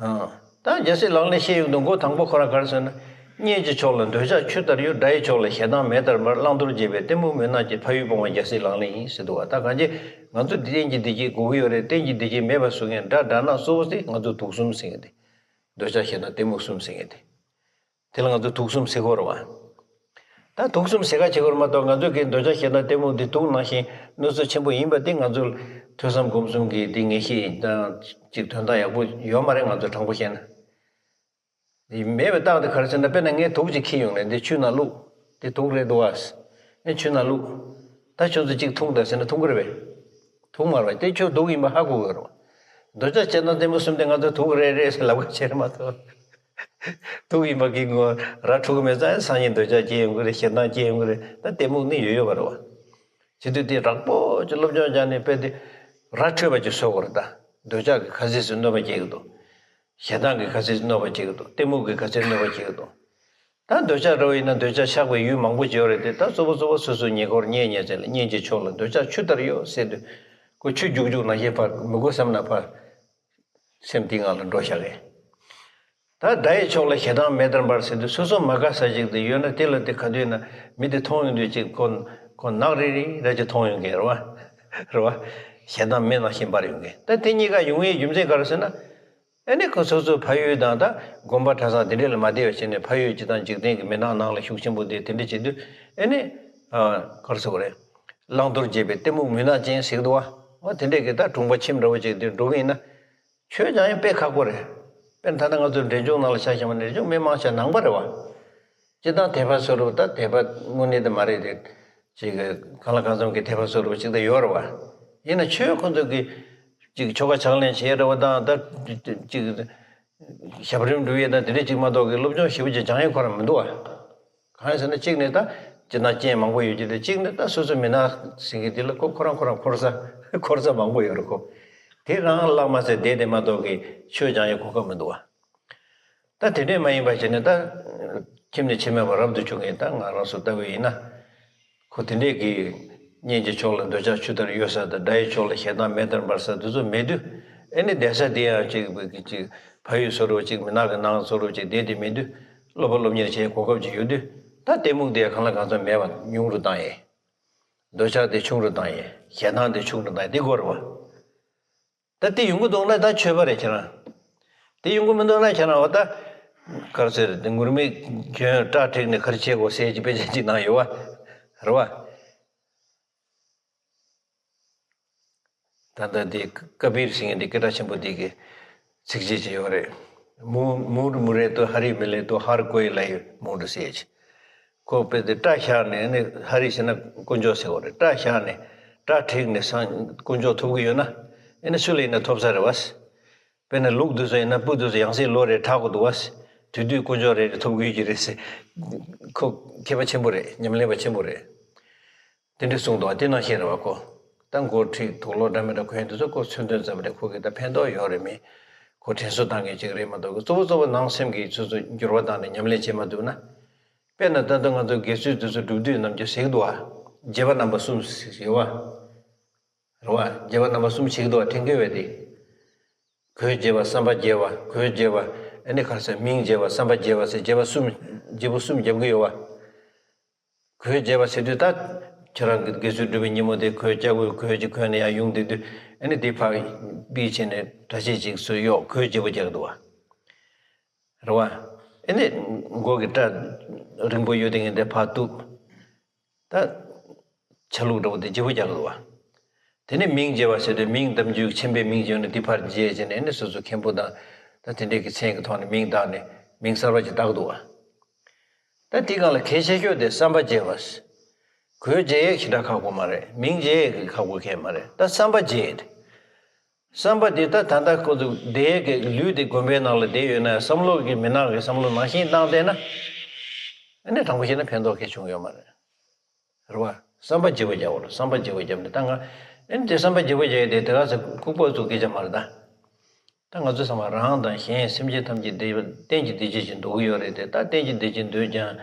ཨང་། ད་རྒྱལ་སྲས་ལག་ལེན་ཤེས་ཡོང་དུས་མགོ་དང་པོ་ཁོ་རང་ག་རེ་ཟེར་ན། གཉེན་གྱི་ཕྱོགས་ལ་འདོད་ཆགས་ཆུ་ལྟར་གཡོ། དགྲ་ཡི་ཕྱོགས་ལ་ཞེ་སྡང་མེ་ལྟར་འབར། བླང་དོར་བརྗེད་པའི་གཏི་མུག་མུན་ནག་གིས། ཕ་ཡུལ་སྤོང་བ་རྒྱལ་སྲས་ལག་ལེན་ཡིན་ཟེར་འདུག་བ། ད་གང་ཅི་ང་ཚོ་གཏན་གྱི་བདེ་སྐྱིད་དགོས་ཀྱི་ཡོད་རེད། གཏན་གྱི་བདེ་སྐྱིད་མེད་པ་བཟོ་མཁན་དགྲ་དགྲ་ནག་གཙོ་བོ་དེ་ང་ཚོ་དུག་གསུམ་ཟེར་མཁན་དེ། འདོད་ཆགས་ཞེ་སྡང་གཏི་མུག་གསུམ་ཟེར་མཁན་དེ། དེ་ལ་ང་ཚོ་དུག་གསུམ་ཟེར་གྱི་ཡོད་རེད་བ། ད་དུག་གསུམ་ཟེར་ག་བྱེད་ཀྱི་ཡོད་རེད་མ་གཏོགས། ང་ཚོ་གི་འདོད་ཆགས་ཞེ་སྡང་གཏི་མུག་འདི་དུག་ནང་བཞིན་གནོད་འཚེ་ཆེན་པོ་ཡིན་པ་འདི་ང་ཚོ་ཐོས་བསམ་སྒོམ་གསུམ་གྱི་འདི་ངེས་ཤེས་དང་ཅིག་དོན་དག་ཡག་པོ་ཡོད་མ་རེད། ང་ཚོ་དྲང་པོ་བཤད་ན། འདི་མེད་པའི་རྟགས་དེ་ག་རེ་ཟེར་ན། དཔེར་ན་ངས་དུག་ཅིག་ཁྱེར་ཡོང་ནས་འདི་ཆུ་ནང་བླུགས། འདི་དུག་རེད་འདུག་བ། ཨེ་ཆུ་ནང་བླུགས། ད་ཁྱོད་ཚོ་གཅིག་འཐུང་དང་ཟེར་ན་འཐུང་གི་རེད་པས། འཐུང་མ་རེད་པས། དེ་ཁྱོད་དུག་ཡིན་པ་ཧ་གོ་གི་རེད་པ། འདོད་ཆགས་ཞེ་སྡང་གཏི་མུག་གསུམ་དེ་ང་ཚོ་དུག་རེད་རེད་ཟེར་ལབ་ཀྱི་ཡོད་རེད་མ་གཏོགས། དུག་ཡིན་པ་གི་ངོ་ར་འཁྲུག་གི་མེད་ཙང་། སང་ཉིན་འདོད་ཆགས་སྐྱེ་ཡོང་གི་རེད། ཞེ་སྡང་སྐྱེ་ཡོང་གི་རེད། ད་གཏི་མུག་ནི་ཡོད་ཡོད་པ་རེད་པ། བྱེད་དུས་དེ་རགས་པོ་ཅིག་སློབ་སྦྱོང་སྦྱངས་ནས་དཔེ་དེ་ར་འཕྲོད་པ་ཅིག་བཟོ་དགོས་རེད། ད་འདོད་ཆགས་ཀྱིས་ག་ཚོད་ཅིག་གནོད་པ་སྐྱེལ་གྱི་འདུག་ཞེ་སྡང་གིས་ག་ཚོད་ཅིག་གནོད་པ་སྐྱེལ་གྱི་འདུག་གཏི་མུག་གིས་ག་ཚོད་གནོད་པ་སྐྱེལ་གྱི་འདུག་ད་འདོད་ཆགས་འདྲ་བོ་ཡིན་ན་འདོད་ཆགས་ཆགས་པའི་ཡུལ་མང་པོ་ཅིག་ཡོད་རེད་དེ། ད་གཙོ་བོ་གཙོ་བོ་སོ་སོའི་ཉེ་འཁོར་གཉེན་ཉེ་ཚན་ལ། གཉེན་གྱི་ཕྱོགས་ལ་འདོད་ཆགས་ཆུ་ལྟར་གཡོ་ཟེར་དུས། ཁོ་ཆུ་རྒྱུག་རྒྱུག་ནང་བཞིན་ཕར་མི་དགོས་བསམ་ན་ཕར་སེམས་དེའི་ངང་ལ་འགྲོ་བཞག་གི། ད་དགྲ་ཡི་ཕྱོགས་ལ་ཞེ་སྡང་མེ་ལྟར་འབར་ཟེར་དུས། སོ་སོ་མ་དགའ་ས་ཞིག་དེ་ཡོད་ན་དེ་ལ་དེ་ག་དུས་ན་མི་དེ་མཐོང་ཡོང་དུས་ཅིག་ཁོ་ཁོ་ནག་རིལ་རིལ་ར་ཅིག་མཐོང་ཡོང་གི་རེད་པ། རེད་པ། ཞེ་སྡང་མེ་ནང་བཞིན་འབར་ཡོང་གི། ད་དེ་གཉིས་ཀ་ཡོང་བའི་རྒྱུ་མཚན་ག་རེ་ཟེར་ན། ཨ་ནི་ཁོ་སོ་སོའི་ཕ་ཡུལ་དང་ད་དགོན་པ་གྲྭ་ཚང་དེ་འདྲ་ལ་མ་བསྡད་པ་བྱས་ནས། ཕ་ཡུལ་སྤྱི་དང་འཇིག་རྟེན་གྱི་མི་ནག་ནང་ལ་ཤུགས་ཆེན་པོ་དེ་དེ་འདྲ་བྱེད་དུས། ཨ་ནི་ཨ་ག་རེ་ཟེར་དགོས་རེད། བླང་དོར་བརྗེད་པའི་གཏི་མུག་མུན་ནག་ཅན་ཟེར་གྱི་འདུག་བ། འོ་དེ་འདྲས་ཀྱི་ད་གྲོང་པ་ཁྱིམ་འདྲ་བོ་ཅིག་དེ་འགྲོ་གི་ཡིན་ན། ཆོས་སྦྱང་ཡ་དཔེ་ཁག་པོ་རེད། དཔེར་ན་ད་ལྟ་ང་ཚོ་འབྲས་ལྗོངས་ནང་ལ་ཆ་བཞག་པ་ན། འབྲས་ལྗོངས་མི་མང་ཆེ་ནང་པ་རེད་བ། སྤྱིར་བཏང་དད་པ་བཟོ་འདྲ་བོ། ད་དད་པ་དངོས་གནས་དེ་མ་རེད་དེ། ཅིག་གང་ལ་གང་འཚམ་གྱི་དད་པ་བཟོ་འདྲ་བོ་ཅིག་ད་ཡོད་རེད་བ། ཡིན་ན་ཆོས་ཁོ་ཚོ་གི་ཅིག་ཆོ་ག་ཕྱག་ལེན་བྱེད་འདྲ་བོ་དང་། ད་ཅིག་ཞབས་རིམ་སྒྲུབ་ཡས་དང་དེ་འདྲ་ཅིག་མ་གཏོགས་ཀྱི་སློབ་སྦྱོང་ཞེ་པོ་ཅིག་སྦྱང་ཡས་ཁོ་རང་མི་འདུག་བ། གང་ཡིན་ཟེར་ན། གཅིག་ནས་ད་སྤྱིར་བཏང་རྐྱེན་མང་པོ་ཡོད་ཀྱི་རེད། གཅིག་ནས་ད་སོ་སོ་མི་ནག་ཟེར་མཁན་དེ་ལ་ཁོ་ཁོ་རང་ཁོ་རང་འཁོར་ས་འཁོར་ས་མང་པོ་ཡོད་རེད། ཁོ་དེ་རང་བརླག་མ་ཟེར་བསྡད་དེ་མ་གཏོགས་ཀྱི་ཆོས་སྦྱང་ཡས་གོ་སྐབས་མི་འདུག་བ། ད་དེ་འདྲས་མ་ཡིན་པ་བྱས་ནས། ད་ཁྱིམ་ནས་ཁྱིམ་མེད་པར་རབ་ཏུ་བྱུང་མཁན་ད་ང་རང་ཚོ་ལྟ་བུ་ཡིན་ན། ཁོ་དེ་འདྲས་ཀྱི་གཉེན་གྱི་ཕྱོགས་ལ་འདོད་ཆགས་ཆུ་ལྟར་གཡོ་ས་དང་། དགྲ་ཡི་ཕྱོགས་ལ་ཞེ་སྡང་མེ་ལྟར་འབར་ས་དེ་ཚོ་མེད་དུས། ཨེ་ནི་བསྡད་ས་དེ་ཡང་ཅིག་ཅིག་ཕ་ཡུལ་བཟོ་འདྲ་བོ་ཅིག་མི་ནག་གི་ནང་བཟོ་འདྲ་བོ་ཅིག་བསྡད་དེ་མེད་དུས། སློབ་པ་སློབ་གཉེར་བྱེད་གོ་སྐབས་ཅིག་ཡོད་དུས། ད་གཏི་མུག་དེ་གང་ལ་གང་འཚམ་མེད་པ་ཉུང་རུ་བཏང་ཡས། འདོད་ཆགས་དེ་ཆུང་རུ་བཏང་ཡས། ཞེ་སྡང་དེ་ཆུང་རུ་བཏང་ཡས། དེ་དགོས་རེད་བ། ད་དེ་ཡོང་གི་འདུག་ན་ད་ཆོས་པ་རེད་ཁྱེད་རང་། དེ་ཡོང་གི་མི་འདུག་ན་ཁྱེད་རང་འོ་ད་ག་རེ་ཟེར། དེ་ངུར་སྨྲིག་གྱོན། སྐྲ་བྲེགས་ནས་ག་རེ་བྱེད་དགོས་ཟེར་གྱི་དཔེ་ཆ་གཅིག་ནང་ཡོད་བ། རེད་བ། ད་ལྟ་དེ་ཀ་བིར་ཟེར་མཁན་དེ་སྐད་གྲགས་ཆེན་པོ་དེ་གི་ཚིགས་བཅད་ཅིག་ཡོད་རེད། मूढ़ मूढ़ मुरे तो हरि मिले तो हर कोई लय། मूढ़ ཟེར་གྱི། ཁོ་དཔེ་དེ་སྐྲ་བཞར་ནས་ནི། ཧ་རི་ཟེར་ན་དཀོན་མཆོག་ཟེར་བ་རེད། སྐྲ་བཞར་ནས་སྐྲ་བྲེགས་ནས་སང་དཀོན་མཆོག་ཐོབ་གི་ཡོད་ན། ཨེ་ནི་སུ་ལ་ཡིན་ན་ཐོབ་ས་རེད་བ། དཔེར་ན་ལུག་དེ་ཚོ་ཡིན་ན་སྤུ་དེ་ཚོ་ཡང་སྲིད་ལོ་རེ་གྲག་དགོས་འདུག་བ། དེ་དུས་དཀོན་མཆོག་རེ་རེ་ཐོབ་གི་ཡོད་ཀྱི་རེད་ཟེར། ཁོ་མཁས་པ་ཆེན་པོ་རེད། ཉམས་ལེན་པ་ཆེན་པོ་རེད། དེ་འདྲ་གསུངས་འདུག་བ། དེ་ནང་བཞིན་རེད་བ། ཁོ་ད་མགོ་འཁྲིགས་དུག་ལོག་འདྲ་མི་འདྲ་གོན་དེ་ཚོ་ཁོ་མཚོན་དོན་ཙམ་རེད། ཁོ་གི་ད་ཕན་ཐོགས་ཡོད་རེད་མེད། ཁོ་དྲན་གསོ་བཏང་མཁན་ཅིག་རེད་མ་གཏོགས། གཙོ་བོ་གཙོ་བོ་ནང་སེམས་ཀྱི་ཚུལ་ཚུལ་འགྱུར་བ་བཏང་ནས་ཉམས་ལེན་བྱེད་མ་ཐུབ་ན། དཔེར་ན་ད་ལྟ་ང་ཚོ་དགེ་ཚུལ་དེ་ཚོ་སྒྲུབ་དུས་ནམ་རྒྱུན་ཟེར་གྱི་འདུག་བ། རྒྱས་པ་རྣམ་པ་གསུམ་ཟེར་ཡོད་བ། རེད་བ། རྒྱས་པ་རྣམ་པ་གསུམ་བྱེད་ཀྱི་འདུག་བ། དྲན་གྱི་ཡོད་པས་དེ། གོས་རྒྱས་པ། བསམ་པ་རྒྱས་པ། གོས་རྒྱས་པ། ཨ་ནི་ག་རེ་ཟེར། མིང་རྒྱས་པ། བསམ་པ་རྒྱས་པ་ཟེར། རྒྱས་པ་གསུམ། རྒྱས་པོ་གསུམ་རྒྱབ་ཀྱི་ཡོད་བ། གོས་རྒྱས་པ་ཟེར་དུས་ད་ཁྱེད་རང་གི་དགེ་ཚུལ་སྒྲུབ་པའི་ཉིན་མོ་དེ་གོས་ལྕགས་པོའི་གོས་ཅིག་གོན་ནས་ཡར་ཡོང་བསྡད་དུས། ཨ་ནི་དེ་ཕར་པི་བྱས་ནས་གྲྭ་ཆས་ཅིག་ཚུར་གཡོག་གོས་རྒྱས་པོ་རྒྱག་གི་འདུག་བ། རེད་བ། ཨ་ནི་མགོ་གི་སྐྲ་རིང་པོ་ཡོད་དེ་ངས་དེ་ཕར་གཏུབ། ད་ཆ་ལུགས་འདྲ་བོ་དེ་བརྗེ་པོ་རྒྱག་གི་འདུག་བ། དེ་ནས་མིང་བརྗེ་བ་ཟེར་དུས། མིང་ནམ་རྒྱུན་ཆེན་པོའི་མིང་བརྗེ་ནས་དེ་ཕར་བརྗེ་བྱས་ནས། ཨ་ནི་སོ་སོ་མཁན་པོ་དང་ད་དེ་འདྲའི་གི་མཚན་གྱི་ཐོག་ནས་མིང་བཏགས་ནས་མིང་གསར་པ་ཅིག་བཏགས་འདུག་བ། ད་དེ་སྒང་ལ་གལ་ཆེ་ཤོས་དེ་བསམ་པ་བརྗེ་བ། གོས་བརྗེ་ཡས་ཞེ་དྲག་ཁག་པོ་མ་རེད། མིང་བརྗེ་ཡས་ཀྱི་ཁག་པོ་གང་ཡང་མ་རེད། ད་བསམ་པ་བརྗེ་ཡས་དེ། བསམ་པ་འདི་ད་ད་ལྟ་ཁོ་ཚོ་བསྡད་ཀྱི་ལུས་འདི་དགོན་པའི་ནང་ལ་བསྡད་ཡོད་ན། བསམ་བློ་གི་མི་ནག་གི་བསམ་བློ་ནང་བཞིན་བཏང་བསྡད་ན། ཨ་ནི་དྲང་པོ་བཤད་ན་ཕན་ཐོགས་གང་ཡང་བྱུང་ཡོད་མ་རེད། རེད་བ། བསམ་པ་བརྗེ་པོ་རྒྱག་དགོས་རེད། བསམ་པ་བརྗེ་པོ་བརྒྱབ་ནས་ད་ང་ཨ་ནི་དེ་བསམ་པ་བརྗེ་པོ་རྒྱག་ཡས་དེ་དེ་ག་ཚོད་ལྐུགས་པ་ཚོ་སྐད་ཆ་མ་རེད་ད། ད་ང་ཚོ་ཚང་མ་རང་དང་གཞན་སེམས་ཅན་ཐམས་ཅད་བདེ་བ་གཏན་གྱི་བདེ་སྐྱིད་ཅིག་འདོད་ཀྱི་ཡོད་རེད་དེ། ད་གཏན་གྱི་བདེ་སྐྱིད་འདོད་ཀྱང་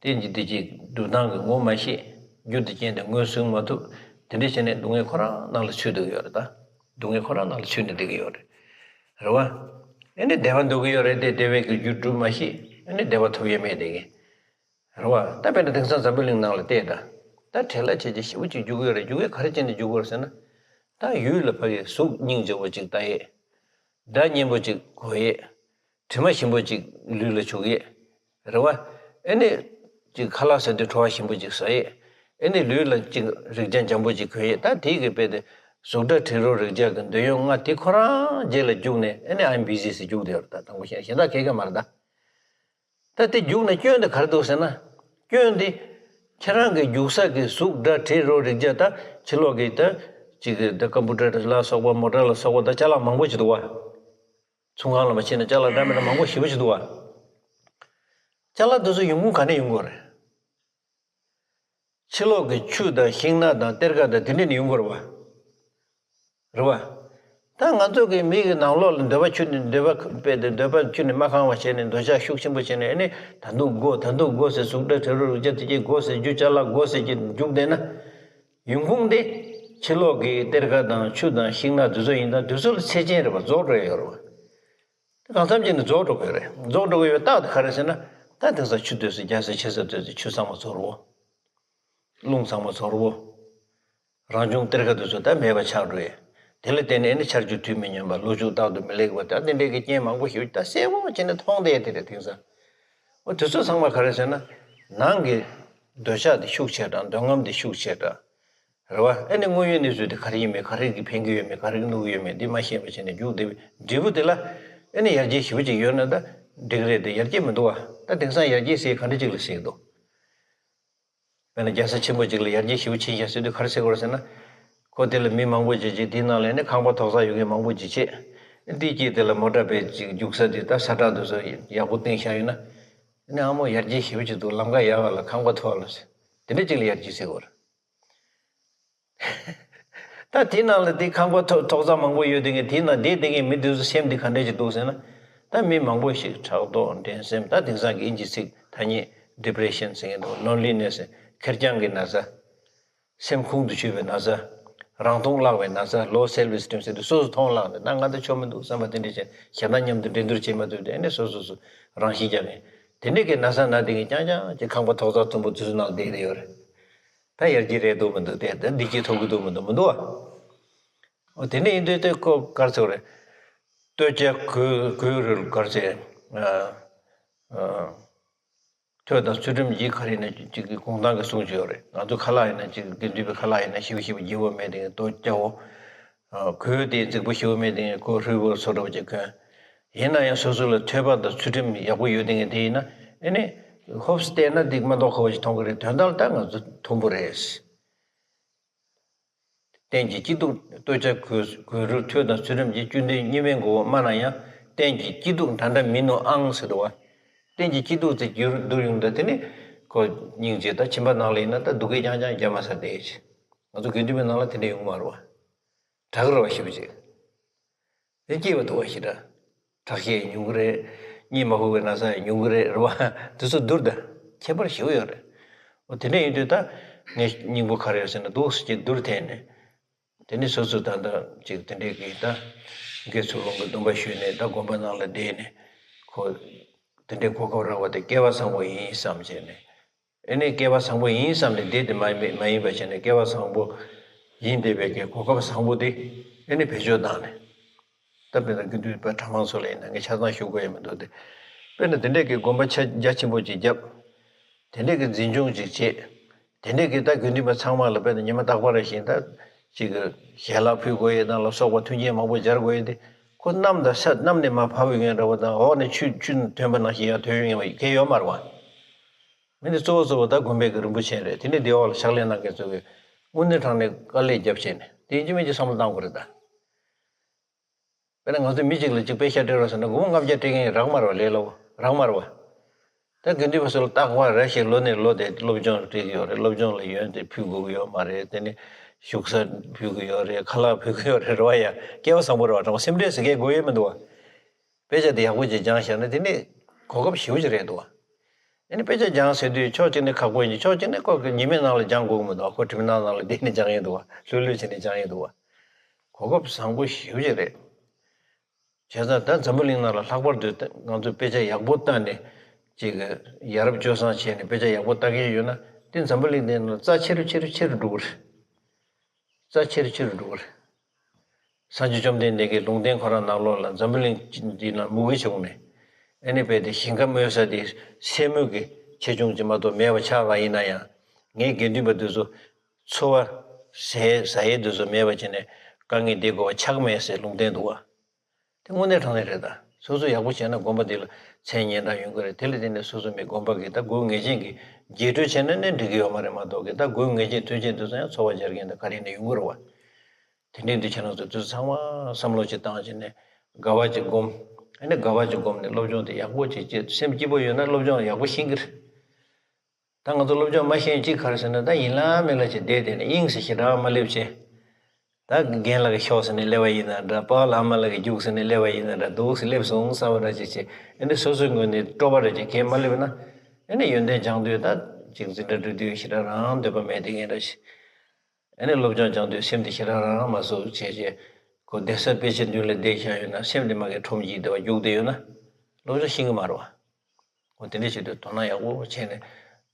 གཏན་གྱི་བདེ་སྐྱིད་སྒྲུབ་སྟངས་ཀྱི་ངོ་མ་ཤེས། རྒྱུ་དེ་རྐྱེན་དེ་ངོས་ཟིན་མ་ཐུབ། དེ་འདྲ་བྱས་ནས་སྡུག་བསྔལ་ཁོ་རང་ནང་ལ་ཚུད་བསྡད་ཀྱི་ཡོད་རེད་ད། སྡུག་བསྔལ་ཁོ་རང་ནང་ལ་ཚུད་ནས་བསྡད་ཀྱི་ཡོད་རེད། རེད་བ། ཨ་ནི་བདེ་བ་འདོད་ཀྱི་ཡོད་རེད་དེ། བདེ་བའི་གི་རྒྱུ་སྒྲུབ་མ་ཤེས། ཨ་ནི་བདེ་བ་ཐོབ་ཡས་མེད་བསྡད་ཀྱི། རེད་བ། ད་དཔེར་ན་དེང་སང་འཛམ་བུ་གླིང་ནང་ལ་བལྟས་ད། ད་བྲེལ་བ་བྱས་བྱས་ཞེ་པོ་ཅིག་རྒྱུག་གི་ཡོད་རེད། རྒྱུག་ཡས་ག་རེ་བྱས་ནས་རྒྱུག་གི་ཡོད་རེད་ཟེར་ན། ད་ཡུལ་ལ་ཕ་གི་གཟུགས་སྙིང་རྗེ་པོ་ཅིག་ལྟ་ཡས། སྒྲ་སྙན་པོ་ཅིག་གོ་ཡས། དྲི་མ་ཞིམ་པོ་ཅིག་ལུས་ལ་བྱུག་ཡས། རེད་བ། ཨ་ནི་ཅིག་ཁ་ལག་ཟ་དུས་བྲོ་བ་ཞིམ་པོ་ཅིག་ཟ་ཡས། ཨ་ནི་ལུས་ལ་ཅིག་རེག་བྱ་འཇམ་པོ་ཅིག་གོན་ཡས། ད་དེ་གི་དཔེ་དེ་གཟུགས་སྒྲ་དྲི་རོ་རེག་བྱ་གི་འདོད་ཡོན་ལྔ་དེ་ཁོ་རང་རྗེས་ལ་རྒྱུག་ནས། ཨ་ནི་I'm busy ཟེར་རྒྱུག་བསྡད་ཡོད་རེད་ད། དང་པོ་གཞན་གཞན་དག་གས་གས་མ་རེད་ད། ད་དེ་རྒྱུག་ནས་སྐྱོན་དེ་ག་རེ་འདུག་ཟེར་ན། སྐྱོན་དེ་ཁྱེད་རང་གི་རྒྱུག་ས་གི་གཟུགས་སྒྲ་དྲི་རོ་རེག་བྱ་ད་ཕྱི་ལོགས་ཀྱི་ད་ཅིག་གི་ད་ཀམ་པུ་ཊར་ལ་སོགས་པ་མོ་ཊ་ལ་སོགས་པ་ད་ཅ་ལག་མང་པོ་ཅིག་འདུག་བ། ཚོང་ཁང་ལ་མ་ཕྱིན་ན་ཅ་ལག་འདྲ་མི་འདྲ་མང་པོ་ཞེ་པོ་ཅིག་འདུག་བ། ཅ་ལག་དེ་ཚོ་ཡོང་ཁུངས་ག་ནས་ཡོང་གི་ཡོད་རེད། ཕྱི་ལོགས་ཀྱི་ཆུ་དང་ཤིང་ནགས་དང་གཏེར་ཁ་དང་དེ་འདྲས་ནས་ཡོང་གི་ཡོད་རེད་བ། རེད་བ། ད་ང་ཚོ་གི་མི་གི་ནང་ལོགས་ལ་འདོད་པ་ཁྱོན་ནས་འདོད་པ་སྤེལ་ཏེ། འདོད་པ་ཁྱོན་ནས་མ་ཁེངས་པ་བྱས་ནས། འདོད་ཆགས་ཤུགས་ཆེན་པོ་བྱས་ནས། ཨ་ནི་ད་དུང་དགོས། ད་དུང་དགོས་ཟེར། གཟུགས་སྒྲ་དྲི་རོ་རེག་བྱ་དེ་གྱད་དགོས་ཟེར། རྒྱུ་ཅ་ལག་དགོས་ཟེར་གྱི་རྒྱུག་བསྡད་ན། ཡོང་ཁུངས་དེ་ཕྱི་ལོགས་ཀྱི་གཏེར་ཁ་དང་ཆུ་དང་ཤིང་ནགས་དེ་ཚོ་ཡིན་ཙང་། དེ་ཚོ་ལ་ཚད་ཆེན་རེད་པ། རྫོགས་འགྲོ་ཡོད་རེད་པ། དེ་གང་འཚམ་ཅིག་ནས་རྫོགས་འགྲོ་གི་ཡོད་རེད། རྫོགས་འགྲོ་གི་ཡོད་རྟགས་དེ་ག་རེ་ཟེར་ན། ད་དེང་སང་ཆུ་དེ་ཚོ་རྒྱ་སེ་ཆེ་ས་དེ་ཚོ་ཆུ་ཚང་མ་ཚོར་བོ། རླུང་ཚང་མ་ཚོར་བོ། རང་བྱུང་གཏེར་ཁ་དེ་ཚོ་ད་མེད་པ་ཆགས་འགྲོ་ཡས། དེ་ལ་བརྟེན་ནས་ཨ་ནི་ཆར་ཆུ་དུས་མི་སྙོམས་པ། ལོ་ཕྱུགས་རྟག་ཏུ་མི་ལེགས་པ། ད་དེ་འདྲའི་གི་རྐྱེན་མང་པོ་ཞིག་ད་གསལ་པོ་བྱས་ནས་མཐོང་བསྡད་དེ་རེད་དེང་སང་། འོ་དེ་ཚོ་ཚང་མ་ག་རེ་ཟེར་ན། ནང་གི་འདོད་ཆགས་དེ་ཤུགས་ཆེ་དྲགས། འདོད་རྔམ་དེ་ཤུགས་ཆེ་དྲགས། རེད་བ། ཨ་ནི་དངོས་ཡོད་གནས་ཚུལ་དེ་ག་རེ་ཡིན་མིན། ག་རེ་གིས་ཕན་གྱི་ཡོད་མེད། ག་རེ་གིས་གནོད་ཀྱི་ཡོད་མེད་འདི་མ་ཤེས་པ་བྱས་ནས་རྒྱུགས་བསྡད་པའི་འབྲས་བུ་དེ་ལ་ཨ་ནི་ཡར་རྒྱས་ཞེ་པོ་ཅིག་ཡོད་ན་ད་འགྲིག་རེད་དེ། ཡར་རྒྱས་མི་འདུག་བ། ད་དེང་སང་ཡར་རྒྱས་ཟེར་ག་འདྲ་ཅིག་ལ་ཟེར་གྱི་འདུག། དཔེར་ན་རྒྱལ་ས་ཆེན་པོ་ཅིག་ལ་ཡར་རྒྱས་ཞེ་པོ་ཕྱིན་ཤག་ཟེར་དུས་ག་རེ་ཟེར་དགོས་རེད་ཟེར་ན། ཁོ་དེ་ལ་མི་མང་པོ་ཅིག་བྱེད། དེའི་ནང་ལ་ནི་ཁང་པ་ཐོག་ས་ཡོད་མཁན་མང་པོ་ཅིག་བྱེད། དེའི་དཀྱིལ་དེ་ལ་མོ་ཊ་བེད་ཅིག་རྒྱུག་ས་དེ་ད་ས་ཁྲ་དེ་ཚོ་ཡག་པོ་བཏིང་བཞག་ཡོད་ན། ཨ་ནི་ཨ་མོ་ཡར་རྒྱས་ཞེ་པོ་ཅིག་འདུག། ལམ་ཁ་ཡག་ག་ལ། ཁང་པ་མཐོ་ག་ལ་ཟེར། དེ་འདྲ་ཅིག་ལ་ཡར་རྒྱས་ཟེར་དགོས་རེད། ད་དེའི་ནང་ལ་དེ་ཁང་པ་ཐོག་ཐོག་ས་མང་པོ་ཡོད་དེ་གི། དེའི་ནང་བསྡད་དེ་གི་མི་དེ་ཚོ་སེམས་དེ་ག་འདྲ་ཞིག་འདུག་ཟེར་ན། ད་མི་མང་པོ་ཞིག་ཕྲག་དོག་འགྲན་སེམས། ད་དེང་སང་གི་ཨིན་ཇི་ཚིག་ཐ་སྙད་depression ཟེར་མཁན་འདུག། loneliness། ཁེར་རྐྱང་གི་ན་ཚ། སེམས་ཁོང་དུ་ཆུད་པའི་ན་ཚ། རང་མཐོང་བརླག་པའི་ན་ཚ། low self esteem ཟེར་དུས་སོ་སོ་མཐོང་བརླག་ནས། ད་ང་ད་ཆོ་མི་འདུག་བསམ་པ་དེ་འདྲ་བྱས། གཞན་དང་མཉམ་དུ་འགྲན་བསྡུར་བྱེད་མ་ཐུབ་དེ། ཨ་ནི་སོ་སོ་སོ་རང་ཤི་རྒྱག་མཁན། དེ་འདྲ་གི་ན་ཚ་ན་དེ་གི་རྐྱང་རྐྱང་གི་ཁང་པ་ཐོག་ས་དུམ་བུ་དེ་ཚོའི་ནང་བསྡད་དེ་ཡོད་རེད། ད་ཡར་རྒྱས་རེད་འདུག་མི་འདུག་དེ། ད་བདེ་སྐྱིད་ཐོབ་ཀྱི་འདུག་མི་འདུག། མི་འདུག་ཨ། འོ་དེ་འདྲ་ཡིན་དུས་དེ་ཁོ་ག་རེ་ཟེར་དགོས་རེད། སྟོད་ཆ་གོས་གོས་རུལ་ག་རེ་ཟེར། ཨ་ཨ། ཐོད་དང་ཚུལ་ཁྲིམས་ཀྱི་ག་རེ་ཡིན་ན་ཅིག་གི་གོང་ཐང་གི་གསུང་བྱས་ཡོད་རེད། ང་ཚོ་ཁ་ལག་ཡིན་ན་ཅིག་དགེ་འདུན་པའི་ཁ་ལག་ཡིན་ན་ཞིབ་ཞིབ་བགྱིས་པོ་མེད་དེ་སྟོད་ཆ་བོ། ཨ་གོས་དེ་རྫིག་པོ་ཞེ་པོ་མེད་དེ་ཁོ་རུལ་བོ་བཟོ་འདྲ་བོ་ཅིག་གོན། ཡིན་ན་ཡང་སོ་སོ་ལ་ཐོད་པ་དང་ཚུལ་ཁྲིམས་ཡག་པོ་ཡོད་དེ་ངས་དེ་ཡིན་ན། ཨེ་ནི་ཧོབ་སི་བལྟས་ན་འདི་མ་མདོག་ཁ་པོ་ཞིག་མཐོང་གི་རེད། དོན་དག་ལ་ད་ང་ཚོ་མཐོན་པོ་རེད། རྟེན་གྱི་སྐྱིད་སྡུག་སྟོད་ཆ་གོས་གོས་རུལ་ཐོད་དང་ཚུལ་ཁྲིམས་ཀྱི་བཅུད་ལྡན་གཉིས་མེད་མགོ་བོ་དམའ་ན་ཡང་། རྟེན་གྱི་སྐྱིད་སྡུག་འདྲ་འདྲ་མིན་ནོ་ཨང་ཟེར་འདུག་བ། རྟེན་གྱི་སྐྱིད་སྡུག་དེ་རྒྱུར་བསྡུར་ཡོང་དུས་དེ་ནི་ཁོ་སྙིང་རྗེ། ད་ཁྱིམ་པ་ནང་ལ་ཡིན་ན་ད་སྡུག་སྐད་རྐྱང་རྐྱང་རྒྱབ་མ་ཟ་བསྡད་ཅིག། ང་ཚོ་དགེ་འདུན་པའི་ནང་ལ་དེ་འདྲ་ཡོང་གི་མ་རེད་བ། དྲག་རེད་བ་ཞེ་པོ་ཅིག། དེ་སྐྱིད་པ་འདུག་བ་ཞེ་དྲག། ཁྲག་ཤེད་ཉུང་གི་རེད། གཉིད་མ་ཁུག་པའི་ན་ཚ་ཡང་ཉུང་གི་རེད། རེད་བ། དེ་ཚོ་བསྡུར་དང་ཁྱད་པར་ཞེ་པོ་ཡོད་རེད། འོ་དེ་འདྲ་ཡིན་དུས་ད་ངས་སྙིང་པོ་ག་རེ་ཡོད་ཟེར་ན། འདུག་སེ་ཅིག་བསྡུར་ཐལ་ནས། དེ་ནི་སོ་སོ་ད་ལྟ་ཅིག་དེ་འདྲའི་གི་ད་དགེ་ཚུལ་སློང་གི་སྡོམ་པ་ཞུས་ནས། ད་དགོན་པ་ནང་ལ་བསྡད་ནས། ཁོ་དེ་འདྲའི་གོ་སྐབས་རག་པ་དེ་སྐལ་བ་བཟང་པོ་ཡིན་བསམ་བྱས་ནས། ཨེ་ནས་སྐལ་བ་བཟང་པོ་ཡིན་བསམ་ནས་བསྡད་དེ་མ་མ་ཡིན་པ་བྱས་ནས། སྐལ་བ་བཟང་པོ་ཡིན་བསྡད་པའི་གི་གོ་སྐབས་བཟང་པོ་དེ་ཨེ་ནས་བེད་སྤྱོད་བཏང་ནས། ད་དཔེར་ན་དགེ་འདུན་པ་གྲྭ་མང་ཚོ་ལ་ཡིན་ན། ངས་ཆ་ཚང་ཞུ་དགོས་ཡ་མི་འདུག་སྟེ། དཔེར་ན་དེ་འདྲས་ཀྱི་དགོན་པ་ཆ་རྒྱ་ཆེན་པོ་ཅིག་བརྒྱབ། དེ་འདྲས་ཀྱི་འཛིན་སྐྱོང་ཅིག་བྱེད། དེ་འདྲས་ཀྱི་ད་དགེ་འདུན་པ་ཚང་མ་ལ་དཔེར་ན་ཉི་མ་རྟག་པ་རེ་བཞིན་ད་ཅིག་གི་ཞལ་ལག་ཕུལ་དགོས་ཡས་དང་ལ་སོགས་པ་མཐུན་རྐྱེན་མང་པོ་སྦྱར་དགོས་ཡས་དེ། ཁོ་གནམ་དང་ས་གནམ་ནས་མར་ཕབ་ཡོང་མཁན་འདྲ་བོ་དང་། འོག་ནས་ཆུ་ཆུ་ཐོན་པ་ནང་བཞིན་ཡར་ཐོན་ཡོང་མཁན་བ་གང་ཡང་ཡོད་མ་རེད་བ། མི་འདི་གཙོ་བོ་གཙོ་བོ་ད་དགོན་པའི་གི་རིན་པོ་ཆེ་རེད། དེ་ནས་དེའི་འོག་ལ་ཕྱག་ལས་གནང་མཁན་ཚོ་གིས་དངོས་གནས་དྲང་གནས་དཀའ་ལས་བརྒྱབ་བྱས་ནས། དེ་ཡིན་གཅིག་མིན་གཅིག་བསམ་བློ་གཏང་དགོས་རེད་ད། དཔེར་ན་ང་ཚོ་མི་གཅིག་ལ་གཅིག་པེ་ཤ་སྤྲད་རོགས་ཟེར་ན། སྒོར་མོ་ལྔ་བརྒྱ་སྤྲད་མཁན་རག་མ་རེད་བ། ལས་སླ་བོ་རག་མ་རེད་བ། ད་དགེ་འདུན་པ་ཚོ་ལ་རྟག་པར་རེ་ཞིག་ལོ་ནས་ལོ་དེ་སློབ་སྦྱོང་སྤྲད་ཀྱི་ཡོད་རེད། སློབ་སྦྱོང་ལ་ཡོན་དེ་ཕུལ་དགོས་ཀྱི་ཡོད་མ་རེད། དེ་ནི་བཞུགས་ས་ཕུལ་གྱི་ཡོད་རེད། ཁ་ལག་ཕུལ་གྱི་ཡོད་རེད། རེད་བ། ཡ་སྐལ་བ་བཟང་པོ་རེད་བ། དྲང་པོ་སེམས་ཁྲལ་ཟེར་མཁན་དགོས་ཡོད་མི་འདུག་བ། དཔེ་ཆ་དེ་ཡག་པོ་ཅིག་སྦྱངས་བཞག་ན་དེ་ནི་གོ་སྐབས་ཞེ་པོ་ཅིག་རེད་འདུག་བ། ཨ་ནི་དཔེ་ཆ་སྦྱངས་ཟེར་དུས་ཕྱོགས་གཅིག་ནས་ཁག་པོ་ཡིན་གྱི། ཕྱོགས་གཅིག་ནས་ཁོ་གི་ཉི་མའི་ནང་ལ་སྦྱང་དགོས་ཀྱི་མི་འདུག་ཁོ་དྲི་མེད་ནང་ལ་བསྡད་ནས་སྦྱང་ཡས་འདུག་བ། ལྷོད་ལྷོད་བྱས་ནས་སྦྱང་ཡས་འདུག་བ། གོ་སྐབས་བཟང་པོ་ཞེ་པོ་ཅིག་རེད། བྱས་ཙང་ད་འཛམ་བུ་གླིང་ནང་ལ་ལྷག་པར་དུ་ད་ང་ཚོ་དཔེ་ཆ་ཡག་པོ་བལྟས་ནས་ཅིག་ཡ་རབས་སྤྱོད་བཟང་བྱས་ནས་དཔེ་ཆ་ཡག་པོ་ལྟ་མཁན་ཡོད་ན་དེ་འཛམ་བུ་གླིང་འདི་ནང་ལ་རྩ་ཆེ་རུ་ཆེ་རུ་ཆེ་རུ་འགྲོ་གི་རེད། རྩ་ཆེ་རུ་ཆེ་རུ་འགྲོ་གི་རེད། སངས་རྒྱས་བཅོམ་ལྡན་འདས་ཀྱིས་ལུང་བསྟན་ཁོ་རང་ནང་ལོགས་ལ་འཛམ་བུ་གླིང་འདི་ནང་མུ་གེ་བྱུང་ནས་ཨ་ནི་དཔེ་དེ་ཞིང་ཁ་རྨོས་ས་དེ་སེན་མོ་གི་ཆེ་ཆུང་ཅིག་མ་གཏོགས་མེད་པ་ཆགས་པ་ཡིན་ན་ཡང་། ངས་དགེ་འདུན་པ་འདི་ཚོ་འཚོ་བ་ཟས་ཟ་ཡས་འདི་ཚོ་མེད་པ་བྱས་ནས་དཀའ་ངལ་འདི་དགོས་པ་ཆགས་མེད་ཟེར་ལུང་བསྟན་འདུག་བ། དེ་དངོས་གནས་དྲང་གནས་རེད་ད། སོ་སོ་ཡག་པོ་བྱས་ན་དགོན་པ་འདི་ལ་མཚན་སྙན་གྲགས་ཡོང་གི་རེད། དེ་ལ་བརྟེན་ནས་སོ་སོ་མི་དགོན་པ་གི་ད་དགོས་ངེས་ཅན་གྱི་རྒྱས་སྤྲོས་བྱས་ན་ནི་འགྲིག་གི་ཡོད་མ་རེད་མ་གཏོགས་གི། ད་དགོས་ངེས་ཅན་མཐུན་རྐྱེན་འདི་ཚོ་ཡང་འཚོ་བ་སྦྱར་མཁན་ད་ག་རེ་ནས་ཡོང་གི་རེད་བ། དེ་འདྲའི་འདི་ཁྱེད་རང་ཚོ་དུས་ཚང་མ་བསམ་བློ་ཅིག་བཏང་བྱས་ནས་དགའ་བ་ཅིག་སྒོམ། ཨ་ནི་དགའ་བ་ཅིག་སྒོམ་ནས་སློབ་སྦྱོང་དེ་ཡག་པོ་ཅིག་བྱེད། སེམས་སྐྱིད་པོ་ཡོད་ན་སློབ་སྦྱོང་ཡག་པོ་ཤེས་ཀྱི་རེད། ད་ང་ཚོ་སློབ་སྦྱོང་མ་ཤེས་ཅིག་ག་རེ་ཟེར་ན། ད་ཡིན་ལ་མིན་ལ་ཅིག་བསྡད་དེ་ནས་དབྱིངས་སུ་ཞེ་དྲག་མ་སླེབས་བྱས། ད་རྒན་ལགས་ཀྱིས་ཤོག་ཟེར་ནས་སླེབས་པ་ཡིན་ན་འདྲ། པཱ་ལགས་ཨ་མ་ལགས་ཀྱིས་རྒྱུགས་ཟེར་ནས་སླེབས་པ་ཡིན་ན་འདྲ། འདུག་སེ་སླེབས་སོང་བསམ་པ་འདྲ་ཅིག་བྱས། ཨ་ནི་སོ་སོའི་ངོས་ནས་སྤྲོ་བ་འདྲ་ཅིག་གིས་མ་སླེབས་ན། ཨ་ནི་ཡོན་ཏན་སྦྱང་དུས་ད་ཅིག་འཛིན་གྲྭ་འགྲོ་དུས་ཞེ་དྲག་རང་འདོད་པ་མེད་དེ་ངས་འདྲ་ཞིག་ཨ་ནི་སློབ་སྦྱོང་སྦྱང་དུས་སེམས་དེ་ཞེ་དྲག་རང་རང་མ་བཟོ་བྱས་བྱས། ཁོ་བསྡད་ས་དཔེ་ཆ་མདུན་ལ་བསྡད་བཞག་ཡོད་ན་སེམས་དེ་མ་གི་ཁྲོམ་གྱིས་བསྡད་པ་རྒྱུགས་བསྡད་ཡོད་ན་སློབ་སྦྱོང་ཤེས་ཀྱི་མ་རེད་བ། འོ་དེ་འདྲ་བྱེད་དུས་དོ་སྣང་ཡག་པོ་བྱས་ནས་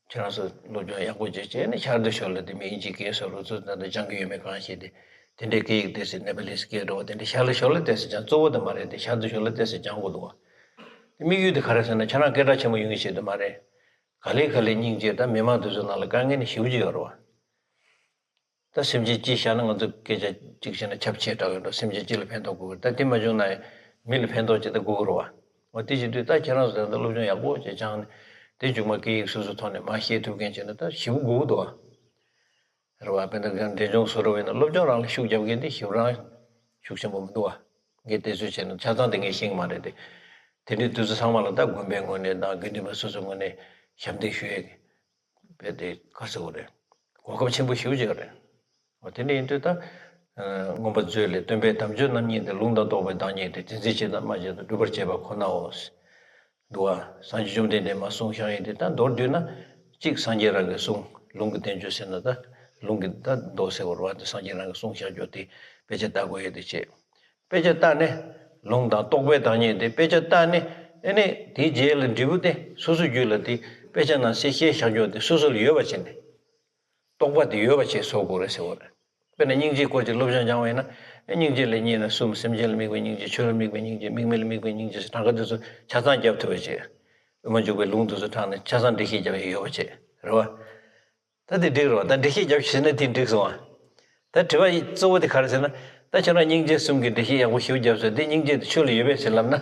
ཁྱེད་རང་ཚོ་སློབ་སྦྱོང་ཡག་པོ་བྱས་བྱས་ནས་ཤར་དུ་ཞོར་ལ་དེ་མི་དབྱིན་ཇིའི་སྐད་སོགས་རུ་ཚོ་ད་ལྟ་སྦྱང་གི་ཡོད་མེད་གང་ཤེས་ཏེ། དེ་འདྲའི་སྐད་ཡིག་ཏོག་ཙམ་ནེ་པ་ལིས་སྐད་འདྲ་བོ་དེ་འདྲ་ཤར་ལ་ཞོར་ལ་ཏོག་ཙམ་སྦྱང་། གཙོ་བོ་དེ་མ་རེད་དེ། ཤར་དུ་ཞོར་ལ་ཏོག་ཙམ་སྦྱང་དགོས་འདུག་བ། དེ་དམིགས་ཡུལ་དེ་ག་རེ་ཟེར་ན་ཁྱེད་རང་སྐད་གྲགས་ཆེན་པོ་ཡོང་གི་ཆེད་དུ་མ་རེད། ག་ལེ་ག་ལེ་སྙིང་རྗེ། ད་མི་མང་དེ་ཚོ་ནང་ལ་དཀའ་ངལ་ནི་ཞེ་པོ་ཅིག་ཡོད་རེད་བ། ད་སེམས་ཅན་གཅིག་བཞག་ན་ང་ཚོ་སྐད་ཆ་གཅིག་བཤད་ན་ཁྱབ་ཆེ་དྲགས་ཡོད་འགྲོ། སེམས་ཅན་གཅིག་ལ་ཕན་ཐོགས་དགོས་ཀྱི་རེད། ད་དེ་མ་བྱུང་ན་མི་ལ་ཕན་ཐོགས་ཅིག་ད་དགོས་ཀྱི་རེད་བ། འོ་དེ་བྱེད་དུས་ད་ཁྱེད་རང་ཚོ་ད་ལྟ་སློབ་སྦྱོང་ཡག་པོ་ཅིག་སྦྱངས་ནས་དེ་མཇུག་མ་སྐད་ཡིག་སོ་སོའི་ཐོག་ནས་མར་ཤེས་ཐུབ་མཁན་བྱས་ན་ད་ཞེ་པོ་དགོས་ཀྱི་འདུག་བ། རེད་བ། དཔེར་ན་འབྲས་ལྗོངས་བཟོ་འདྲ་བ་ཡིན་ན་སློབ་སྦྱོང་རང་ལ་ཤུགས་རྒྱབ་མཁན་དེ་ཞེ་པོ་རང་ཤུགས་ཆེན་པོ་མི་འདུག་བ། ངས་དེ་ཚོ་བྱས་ན་ཆ་ཚང་དེ་ངས་ཤེས་ཀྱི་མ་རེད་དེ། དེ་འདྲའི་དུས་ཚོད་ཚང་མ་ལ་ད་དགོན་པའི་ངོས་ནས་དང་དགེ་འདུན་པ་སོ་སོའི་ངོས་ནས་ཞབས་འདེགས་ཞུ་ཡས་ཀྱི་དཔེ་དེ་ག་ཚོད་རེད། གོ་སྐབས་ཆེན་པོ་ཞེ་པོ་ཅིག་རེད། འོ་དེ་འདྲ་ཡིན་དུས་ད་མངོན་པ་མཛོད་ལས། སྟོན་པའི་དམ་ཆོས་རྣམ་གཉིས་ཏེ། ལུང་དང་རྟོགས་པའི་བདག་ཉིད་དེ། དེ་འཛིན་བྱེད་དང་སྨྲ་བྱེད་དང་། སྒྲུབ་པར་བྱེད་པ་ཁོ་ནའོ། འདུག་བ། སངས་རྒྱས་བཅོམ་ལྡན་འདས་མ་གསུངས་བཞག་ཡིན་དེ། ད་མདོར་བསྡུས་ན་གཅིག་སངས་རྒྱས་རང་གི་གསུང་། ལུང་གི་བསྟན་བཅོས་ཟེར་ན་ད་ལུང་གི་ད་མདོ་ཟེར་བ་རེད་བ། དེ་སངས་རྒྱས་རང་གི་གསུང་བཞག་རྒྱུ་དེ་དཔེ་ཆ་ལྟ་དགོས་ཡས་དེ་བྱས། དཔེ་ཆ་ལྟ་ནས་ལུང་དང་རྟོགས་པའི་བདག་ཉིད་དེ་དཔེ་ཆ་ལྟ་ནས། ཨ་ནི་དེའི་རྗེས་ལ་འབྲས་བུ་དེ་སོ་སོ་རྒྱུད་ལ་དེ་དཔེ་ཆ་ནང་གསལ་བཤད་བཞག་རྒྱུ་དེ་སོ་སོ་ལ་ཡོད་པ་བྱས་ནས། རྟོགས་པ་དེ་ཡོད་པ་བྱས་བཟོ་དགོས་རེད་ཟེར་བ་རེད། དཔེར་ན་སྙིང་རྗེའི་སྐོར་གྱི་སློབ་སྦྱོང་སྦྱང་བ་ཡིན་ན། ཨེ་སྙིང་རྗེ་ལ་གཉིས་ན་གསུམ། སེམས་ཅན་ལ་དམིགས་པའི་སྙིང་རྗེ། ཆོས་ལ་དམིགས་པའི་སྙིང་རྗེ། དམིགས་མེད་ལ་དམིགས་པའི་སྙིང་རྗེ་ཟེར་གྲངས་ཀ་དེ་ཚོ་ཆ་ཚང་རྒྱབ་ཐུབ་པ་བྱས། དབུ་མ་འཇུག་པའི་ལུང་དེ་ཚོ་དྲངས་ནས་ཆ་ཚང་འགྲེལ་བཤད་རྒྱབ་ཡས་ཡོད་པ་བྱས། རེད་བ། ད་དེ་འགྲིག་རེད་བ། ད་འགྲེལ་བཤད་རྒྱབ་ཤེས་ན་དེ་འགྲིག་སོང་བ། ད་དྲི་བ་གཙོ་བོ་དེ་ག་རེ་ཟེར་ན། ད་ཁྱོད་རང་སྙིང་རྗེ་གསུམ་གྱི་འགྲེལ་བཤད་ཡག་པོ་ཞེ་པོ་རྒྱབ་སོང་། དེ་སྙིང་རྗེ་དེ་ཆོས་ལ་ཡོད་པས་ཟེར་ལབ་ན།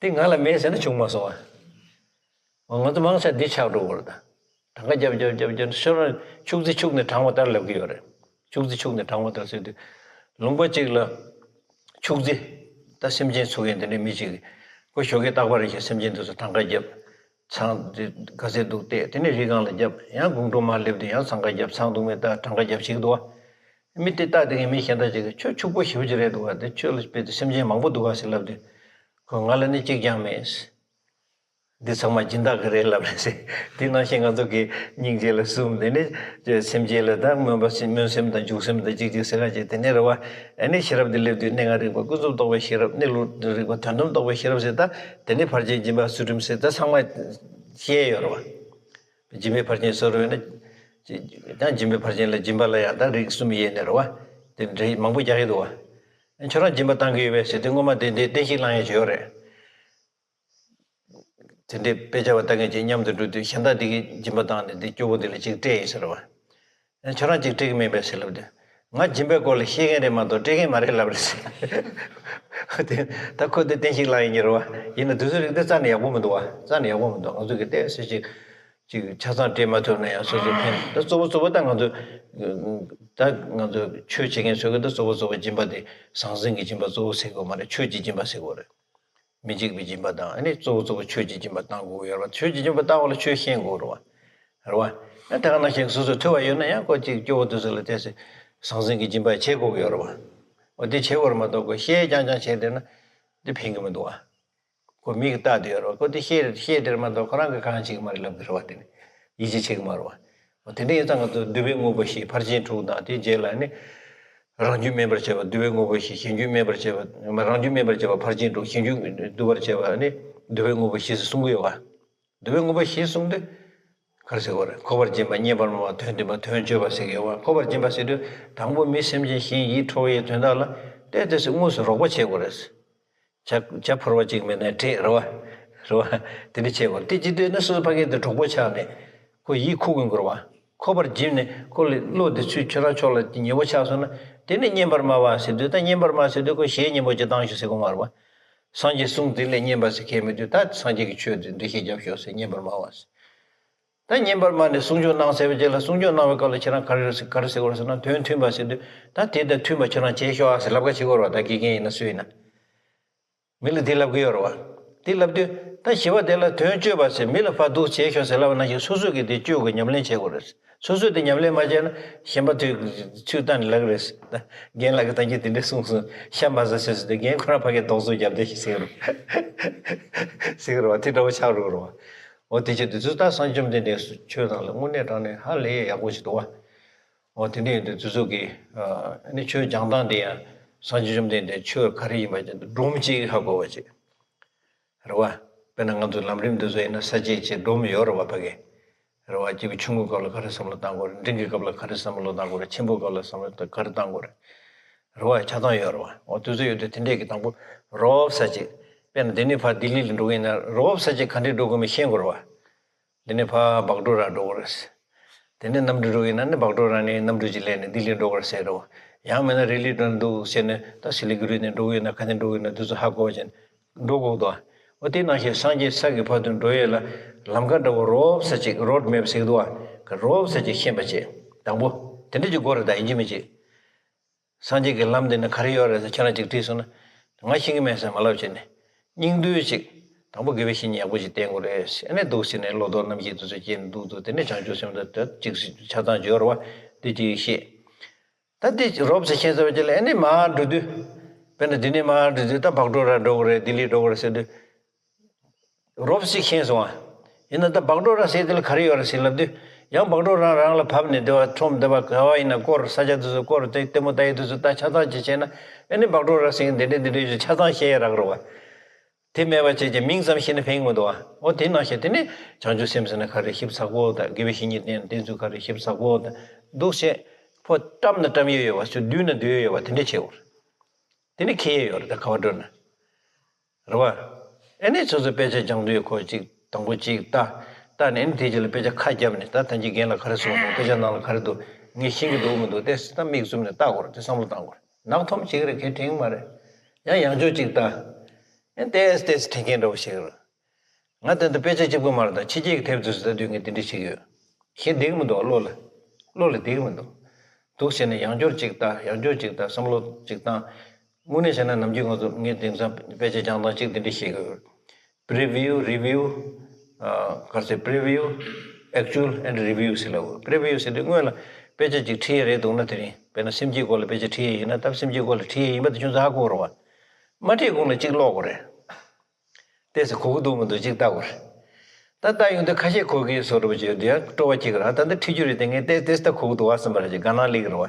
དེ་ང་ལ་མེད་ཟེར་ན་བྱུང་མ་སོང་བ། འོ་ང་ཚོ་མང་ཆེ་འདི་ཆགས་འགྲོ་གི་རེད་ད། གྲངས་ཀ་རྒྱབ་རྒྱབ་རྒྱབ་རྒྱབ་ཤོར་ན་ཕྱུགས་རྫི་ཕྱུགས་ནས་དྲངས་པ་ལྟར་ལབ་ཀྱི་ཡོད་རེད། ཕྱུགས་རྫི་ཕྱུགས་ནས་དྲངས་པ་ལྟར་ཟེར་དུས། ལུང་པ་གཅིག་ལ་ཕྱུགས་རྫི། ད་སེམས་ཅན་འཚོ་མཁན་དེ་འདྲའི་མི་གཅིག་གིས་ཁོ་ཞོགས་ཀས་རྟག་པར་རེ་བཞིན་སེམས་ཅན་དེ་ཚོ་གྲངས་ཀ་རྒྱབ། ཚང་དེ་ག་ཚོད་འདུག་བལྟས། དེ་ནས་རི་སྒང་ལ་རྒྱབ། ཡང་དགོང་དྲོ་མར་སླེབས་དུས་ཡང་འཚང་ཁ་རྒྱབ། ཚང་འདུག་མེད་ལྟ། གྲངས་ཀ་རྒྱབ་བྱེད་ཀྱི་འདུག་བ། མི་དེ་ལྟ་དེ་གའི་མི་གཞན་དག་ཅིག་གིས་ཁྱོད་ཕྱུག་པོ་ཞེ་པོ་ཅིག་རེད་འདུག་བ། དེ་ཁྱོད་ལ་དཔེ་དེ་སེམས་ཅན་མང་པོ་འདུག་ག་ཟེར་ལབ་དུས། ཁོས་ང་ལ་ནི་གཅིག་ཀྱང་མེད། འདི་ཚང་མ་སྦྱིན་བདག་གི་རེད་ལབ་རེད་ཟེར། དེ་ནང་བཞིན་ང་ཚོ་གི་སྙིང་རྗེ་ལ་གསུམ། དེ་ནས་སེམས་ཅན་ལ་ད་སྨོན་པ་སེམས་སྨོན་སེམས་དང་འཇུག་སེམས་དང་གཅིག་གཅིག་ཟེར་ག་ཅིག་དེ་ནས་རེད་བ། ཨ་ནི་ཤེས་རབ་འདི་སླེབས་དུས་གནས་ལྔ་རིག་པ། ཀུན་རྫོབ་རྟོགས་པའི་ཤེས་རབ། གནས་ལུགས་རིག་པ། དོན་དམ་རྟོགས་པའི་ཤེས་རབ་ཟེར། ད་དེ་ནས་ཕར་ཕྱིན་སྦྱིན་པ་ཚུལ་ཁྲིམས་ཟེར། ད་ཚང་མ་བཤད་ཡོད་རེད་བ། སྦྱིན་པའི་ཕར་ཕྱིན་ཟེར་བས་ན། ད་སྦྱིན་པའི་ཕར་ཕྱིན་ལ་སྦྱིན་པ་ལ་ཡང་ད་རིགས་གསུམ་དབྱེ་ནས་རེད་བ། དེ་འདྲའི་མང་པོ་རྒྱག་གི་འདུག་བ། ཁྱོད་རང་སྦྱིན་པ་བཏང་གི་ཡོད་པས་ཟེར་དུས་སྔོན་མ་དེ་འདྲའི་བསྟན་བཤིག་བསླང་ཡས་ཅིག་ཡོད་རེད། དེ་འདྲའི་དཔེ་ཆ་བ་ལྟ་མཁན་ཅིག་མཉམ་དུ་འགྲོ་དུས་གཞན་དག་དེ་གིས་སྦྱིན་པ་བཏང་ནས་དེ་སྐྱོ་པོ་དེ་ལ་ཅིག་སྤྲད་ཡིན་ཟེར་བ། ཨ་ཁྱོད་རང་ཅིག་སྤྲད་ཀྱི་མིན་པས་ཟེར་ལབ་དུས། ང་སྦྱིན་པའི་སྐོར་ལ་ཤེས་མཁན་རེད་མ་གཏོགས་སྤྲད་མཁན་མ་རེད་ལབ་རེད་ཟེར། དེ་ད་ཁོ་དེ་བསྟན་བཤིག་བསླང་ཡས་ཉེ་རེད་བ། ཡིན་ན་དུས་ཚོད་རིག་དེ་རྩ་ནས་ཡག་པོ་མི་འདུག་བ། རྩ་ནས་ཡག་པོ་མི་འདུག་ང་ཚོ་གི་ཏོག་ཙམ་ཅིག་ཅིག་ཆ་ཚང་སྤྲད་མ་ཐུབ་ན་ཡང་སོ་སོ་ཕན། ད་གཙོ་བོ་གཙོ་བོ་ད་ང་ཚོ་ད་ང་ཚོ་ཆོས་བྱེད་མཁན་ཚོ་གི་ད་གཙོ་བོ་གཙོ་བོ་སྦྱིན་པ་དེ་ཟང་ཟིང་གི་སྦྱིན་པ་གཙོ་བོ་ཟེར་དགོས་མ་རེད། ཆོས་ཀྱི་སྦྱིན་པ་ཟེར་དགོས་རེད། མི་འཇིགས་པའི་སྦྱིན་པ་དང་ཨ་ནི་གཙོ་བོ་གཙོ་བོ་ཆོས་ཀྱི་སྦྱིན་པ་བཏང་དགོས་ཡོད་རེད་བ། ཆོས་ཀྱི་སྦྱིན་པ་བཏང་བ་ལ་ཆོས་ཤེས་དགོས་རེད་བ། རེད་བ། ཨ་དེ་ག་ནང་བཞིན་སོ་སོ་ཐུབ་པ་ཡོད་ན་ཡང་ཁོ་ཅིག་སྐྱོ་བོ་དུ་སོ་ལ་བལྟས་སེ་ཟང་ཟིང་གི་སྦྱིན་པ་བྱེད་དགོས་ཀྱི་ཡོད་རེད་བ། འོ་དེ་བྱེད་དགོས་རེད་མ་གཏོགས་ཁོ་བཤད་རྐྱང་རྐྱང་བྱས་བསྡད་ན་དེ་ཕན་གྱི་མི་འདུག་བ། ཁོ་མིག་ལྟ་དེ་ཡོད་རེད་བ། ཁོ་དེ་བཤད་བཤད་དེ་རེད་མ་གཏོགས་ཁོ་རང་གི་གང་བྱེད་ཀྱི་མ་རེད་ལབ་གི་རེད་བ། དེ་ནི་ཡིད་ཆེས་བྱེད་ཀྱི་མ་རེད་བ། འོ་དེ་འདྲ་ཡིན་ཙང་ང་ཚོ་འདུལ་བའི་དངོས་པོ་བཞི་ཕར་ཕྱིན་དྲུག་དང་དེའི་རྗེས་ལ་ནི། རང་རྒྱུད་སྨིན་པར་བྱེད་པ་འདུལ་བའི་དངོས་པོ་བཞི། གཞན་རྒྱུད་སྨིན་པར་བྱེད་པ་རང་རྒྱུད་སྨིན་པར་བྱེད་པ་ཕར་ཕྱིན་དྲུག་གཞན་རྒྱུད་འདུལ་བར་བྱེད་པ་ནི་འདུལ་བའི་དངོས་པོ་བཞི་ཟེར་གསུང་གི་ཡོད་བ། འདུལ་བའི་དངོས་པོ་བཞི་གསུངས་དུས། ག་རེ་ཟེར་དགོས་རེད། ཁོ་པར་སྦྱིན་པ་རྙེད་པར་སྨྲ་བ་དོན་མཐུན་པ་དོན་སྤྱོད་པ་ཟེར་གི་ཡོད་བ། ཁོ་པར་སྦྱིན་པ་ཟེར་དུས་དང་པོ་མི་སེམས་ཅན་གཞན་ཡིད་འཕྲོག་པའི་དོན་དག་ལ་བལྟས་ཏེ་དངོས་སུ་རོགས་པ་བྱེད་དགོས་རེད། བྱ་བྱ་ཕོར་པ་གཅིག་མེད་ན་བྲེག་རེད་བ། རེད་བ། དེ་འདྲ་བྱེད་དགོས་རེད། དེ་བྱེད་དུས་ནི་སོ་སོ་ཕ་གི་དེ་གྲོགས་པོ་ཆགས་ནས་ཁོ་ཡིད་ཁུག་གི་དགོས་རེད་བ། ཁོ་པར་སྦྱིན་ནས་ཁོ་ལ་བློ་དེ་ཚུར་ཁྱོད་རང་ཕྱོགས་ལ་ཉེ་བོ་ཆགས་སོང་ན་དེ་ནི་རྙེད་པར་སྨྲ་བ་ཟེར་དུས་ད་རྙེད་པར་སྨྲ་ཟེར་དུས་ཁོ་ཞེ་སྙན་པོ་ཅིག་བཏང་ཤོག་ཟེར་དགོས་མ་རེད་བ། སངས་རྒྱས་གསུང་དེ་ལས་སྙན་པ་ཟེར་མཁན་མེད་དུས་ད་སངས་རྒྱས་ཀྱི་ཆོས་དེ་འགྲེལ་བཤད་རྒྱབ་ཤོག་ཟེར་རྙེད་པར་སྨྲ་བ་ཟེར། ད་རྙེད་པར་སྨྲ་ནས་གསུང་ཆོས་གནང་ཟེར་བའི་རྗེས་ལ་གསུང་ཆོས་གནང་བའི་སྐབས་ལ་ཁྱེད་རང་ག་རེ་ག་རེ་ཟེར་དགོས་རེད་ཟེར་ན་དོན་མཐུན་པ་ཟེར་དུས་ད་དེ་དང་མཐུན་པ་ཁྱེད་རང་བྱེད་ཤོག་ཨ་ཟེར་ལབ་ཁ་བྱེད་དགོས་རེད་བ། ད་དགེ་རྒན་ཡིན་ན་སུ་ཡིན་ན། མི་ལ་དེ་ལབ་གི་ཡོད་རེད་བ། དེ་ལབ་དུས་ད་ཞི་བ་དེ་ལ་དོན་སྤྱོད་པ་ཟེར་མི་ལ་ཕར་འདུག་བྱེད་ཤོག་ཟེར་ལབ་པ་ནང་བཞིན་སོ་སོས་ཀྱི་དེ་སྤྱོད་དགོས། ཉམས་ལེན་བྱེད་དགོས་རེད། སོ་སོས་དེ་ཉམས་ལེན་མ་བྱས་ན་གཞན་པ་དུས་ཚོད་བཏང་ནས་ལབ་གི་རེད། ད་རྒན་ལགས་ཀྱིས་ད་གིན་དེ་འདྲ་གསུངས་སོང་ཤ་མ་ཟ་ཟེར་ཟེར་དུས་རྒན་ཁོ་རང་ཕ་གིར་རྡོག་བཟོ་རྒྱབ་བསྡད་ཤིག་ཟེར་གི་རེད། ཟེར་གི་རེད་བ། དེ་འདྲ་བོ་ཆགས་འགྲོ་གི་རེད་བ། འོ་དེ་བྱེད་དུས་ཚོད་ད་སངས་རྒྱས་བཅོམ་ལྡན་འདས་ཆོས་དང་ལ་དངོས་གནས་དྲང་གནས་ཧ་ལས་ཡག་པོ་ཞིག་འདུག་བ། འོ་དེ་འདྲ་ཡིན་དུས་དུས་ཚོད་ཀྱི་ཨ་ནི་ཆོས་སྦྱང་སྟངས་དེ་ཡང་སངས་རྒྱས་བཅོམ་ལྡན་འདས་ཆོས་ག་རེ་ཡིན་པ་ཅིག་སྒྲོམ་གཅིག་ཧ་གོ་བ་ཅིག་རེད་བ། དཔེར་ན་ང་ཚོ་ལམ་རིམ་འདི་ཚོ་ཡིན་ན་ས་བཅད་ཅིག་སྒྲོམ་ཡོད་རེད་བ་ཕ་གི། རེད་བ། སྐྱེས་བུ་ཆུང་ངུའི་སྐབས་ལ་ག་རེ་བསམ་བློ་བཏང་དགོས་རེད། འབྲིང་གི་སྐབས་ལ་ག་རེ་བསམ་བློ་བཏང་དགོས་རེད། ཆེན་པོའི་སྐབས་ལ་བསམ་བློ་ག་རེ་བཏང་དགོས་རེད། རེད་བ། ཆ་ཚང་ཡོད་རེད་བ། འོ་དུས་ཚོད་ཡོད་དུས་དེ་འདྲས་ཀྱི་དང་པོ་རོབ་ས་ཅིག་དཔེར་ན་འདི་ནས་ཕར་ལྡི་ལི་ལ་འགྲོ་གི་ཡིན་ན་རོབ་ས་ཅིག་ག་འདྲས་འགྲོ་དགོས་མིན་ཤེས་དགོས་རེད་བ། འདི་ནས་ཕར་བག་གྲོ་ར་འགྲོ་གི་རེད། དེ་ནས་གནམ་གྲུ་འགྲོ་གི་ཡིན་ན་ནི་བག་གྲོ་ར་ནས་གནམ་གྲུ་ཅིག་ལེན་ནས་ལྡི་ལི་འགྲོ་གི་རེད་ཟེར་རོ། ཡང་མིན་ན་རི་ལི་འགྲོ་འདུག་ཟེར་ནས་ད་སི་ལི་གུ་རི་ནས་འགྲོ་གི་ཡོད་ན་ག་ནས་འགྲོ་གི་ཡོད་ན་དུས་ཚོད་ཧ་གོ་བ་བྱས་ནས་འགྲོ་དགོས་འདུག་འོ་དེ་ནང་བཞིན་སངས་རྒྱས་ས་གི་བར་དུ་འགྲོ་ཡས་ལ་ལམ་ཁ་འདྲ་བོ་རོབ་ས་ཅིག་རོད་མེབ་ཟེར་གི་འདུག་བ། རོབ་ས་ཅིག་ཤེས་པ་བྱེད། དང་པོ་དེ་འདྲ་ཅིག་དགོས་རེད། ད་ཡིན་གཅིག་མིན་གཅིག་སངས་རྒྱས་ཀྱི་ལམ་འདི་ནི་ག་རེ་ཡོད་རེད་ཟེར་ཁྱེད་རང་ཅིག་དྲིས་སོང་ན། ང་ཤེས་ཀྱི་མེད་ཟེར་མ་ལབ་བྱས་ནས། སྙིང་བསྡུས་ཅིག་དང་པོ་དགེ་བའི་བཤེས་གཉེན་ཡག་པོ་ཅིག་བསྟེན་དགོས་རེད་ཟེར་ནས་འདུག་ཟེར་ནས་བློ་ལྡོག་རྣམ་བཞི་དེ་ཚོ་སྐྱེས་ནས་འདུག་འདུག་དེ་ནས་བྱང་ཆུབ་སེམས་དང་དེ་ཅིག་ཆ་ཚང་སྦྱོར་བ་དེ་ཅིག་ཤེས། ད་དེ་རོབ་ཙམ་ཤེས་ཚར་བ་ཅིག་ལ་ཨ་ནི་མར་འགྲོ་དུས། དཔེར་ན་འདི་ནས་མར་འགྲོ་དུས་ད་བག་གྲོ་ར་འགྲོ་དགོས་རེད། ལྡི་ལི་འགྲོ་དགོས་རེད་ཟེར་དུས། རོབ་ཙམ་ཤེས་སོང་ཨ། ཡིན་ན་ད་བག་གྲོ་ར་ཟེར་དེ་ལ་ག་རེ་ཡོད་རེད་ཟེར་ལབ་དུས། ཡང་བག་གྲོ་ར་རང་ལ་བབས་ནས་སྡེ་བ་ཁྲོམ་སྡེ་བ་ག་བ་ཡིན་ན་སྐོར་ས་ཆ་དེ་ཚོ་སྐོར་དེ་ལྟད་མོ་ལྟ་ཡི་དེ་ཚོ་ད་ཆ་ཚང་ཅིག་བྱས་ན་ཨ་ནི་བག་གྲོ་ར་ཟེར་འདི་འདྲས་འདི་འདྲས་ཞིག་ཆ་ཚང་ཤེས་ཡ་རག་རེད་བ། དེ་མེད་པ་བྱས་ཀྱི་མིང་ཙམ་ཤེས་ན་ཕན་གི་མི་འདུག་ཨ། འོ་དེ་ནང་བཞིན་དེ་ནི་བྱང་ཆུབ་སེམས་ཟེར་ན་ག་རེ་ཞིབ་ཚགས་པོ་དང་དགེ་བའི་བཤེས་གཉེན་བསྟེན་བསྟེན་ཚུལ་ག་རེ་ཞིབ་ཚགས་པོ་དང་འདུག་བྱས། ཕོ་བཀྲམ་ན་བཀྲམ་ཡས་ཡོད་བ་ཚུར་བསྡུས་ན་བསྡུས་ཡས་ཡོད་བ་དེ་འདྲས་བྱེད་དགོས་རེད། དེ་ནི་ཁེ་ཡས་ཡོད་རེད་ད་ག་བ་འགྲོ་ན། རེད་བ། ཨ་ནི་སོ་སོ་དཔེ་ཆ་སྦྱང་དུས་ཁོ་གཅིག་དང་པོ་གཅིག་ལྟ། ལྟ་ནས་ཨ་ནི་དེ་རྗེས་ལ་དཔེ་ཆ་ཁ་བརྒྱབ་ནས་ད་ད་གིན་རྒན་ལ་ག་རེ་གསུངས་སོང་དཔེ་ཆ་ནང་ལ་ག་རེ་འདུག་ངས་ཤེས་ཀྱི་འདུག་མི་འདུག་ཏོག་ཙམ་ད་མིག་བཙུམ་ནས་ལྟ་དགོས་རེད། དེ་བསམ་བློ་བཏང་དགོས་རེད། ནག་འཐོམ་བྱེད་ཀྱི་རེད། གལ་དྲན་གྱི་མ་རེད། ཡང་ཡང་བསྐྱར་གཅིག་ལྟ། ཨ་ནི་ཏོག་ཙམ་ཏོག་ཙམ་དྲན་མཁན་འདྲ་བོ་ཞིག་རེད། ང་ད་ལྟ་དཔེ་ཆ་གཅིག་པོ་མ་རེད་ད་ཕྱི་རྒྱལ་གྱི་དེབ་དེ་ཚོ་ལྟ་དུས་ངས་དེ་འདྲ་བྱེད་ཀྱི་ཡོད། ཞེ་བདེ་གི་མི་འདུག་བློ་ལ། བློ་ལ་བདེ་གི་མི་འདུག་འདུག་བྱས་ནས་ཡང་བསྐྱར་གཅིག་ལྟ་ཡང་བསྐྱར་གཅིག་ལྟ་བསམ་བློ་གཅིག་བཏང་། དངོས་གནས་བྱས་ན་ནམ་རྒྱུན་ང་ཚོ་ངས་དེང་སང་དཔེ་ཆ་སྦྱང་སྟངས་གཅིག་དེ་འདྲ་ཤེས་དགོས། Preview, review, ཨ་ག་རེ་ཟེར། Preview, actual and review ཟེར་ལབ་དགོས། Preview ཟེར་དུས་སྔོན་ལ་དཔེ་ཆ་གཅིག་ཁྲིད་ཡས་རེད་འདུག་ན་དེ་རིང་དཔེར་ན་སེམས་བསྐྱེད་སྐོར་ལ་དཔེ་ཆ་ཁྲིད་ཡས་ཡིན་ན་ད་སེམས་བསྐྱེད་སྐོར་ལ་ཁྲིད་ཡས་ཡིན་པ་དེ་ཁྱོད་ཚོ་ཧ་གོ་རེད་བ། མ་ཁྲིད་གོང་ལ་གཅིག་ཀློག་དགོས་རེད། ཏོག་ཙམ་གོ་གི་འདུག་མི་འདུག་ཅིག་ལྟ་དགོས་རེད། ད་ལྟ་ཡོང་དུས་ཁ་ཤས་གོ་གི་བཟོ་འདྲ་པོ་ཅིག་ཡོད་དུས་ཡང་སྤྲོ་བ་སྐྱེ་གི་རེད། ད་འདི་ཁྲིད་རྒྱུ་རེད་དེ་ངས་ཏོག་ཙམ་ད་གོ་གི་འདུག་བ་བསམ་པ་རེད་ཅིག་དགའ་སྣང་སླེབས་ཀྱི་རེད་བ།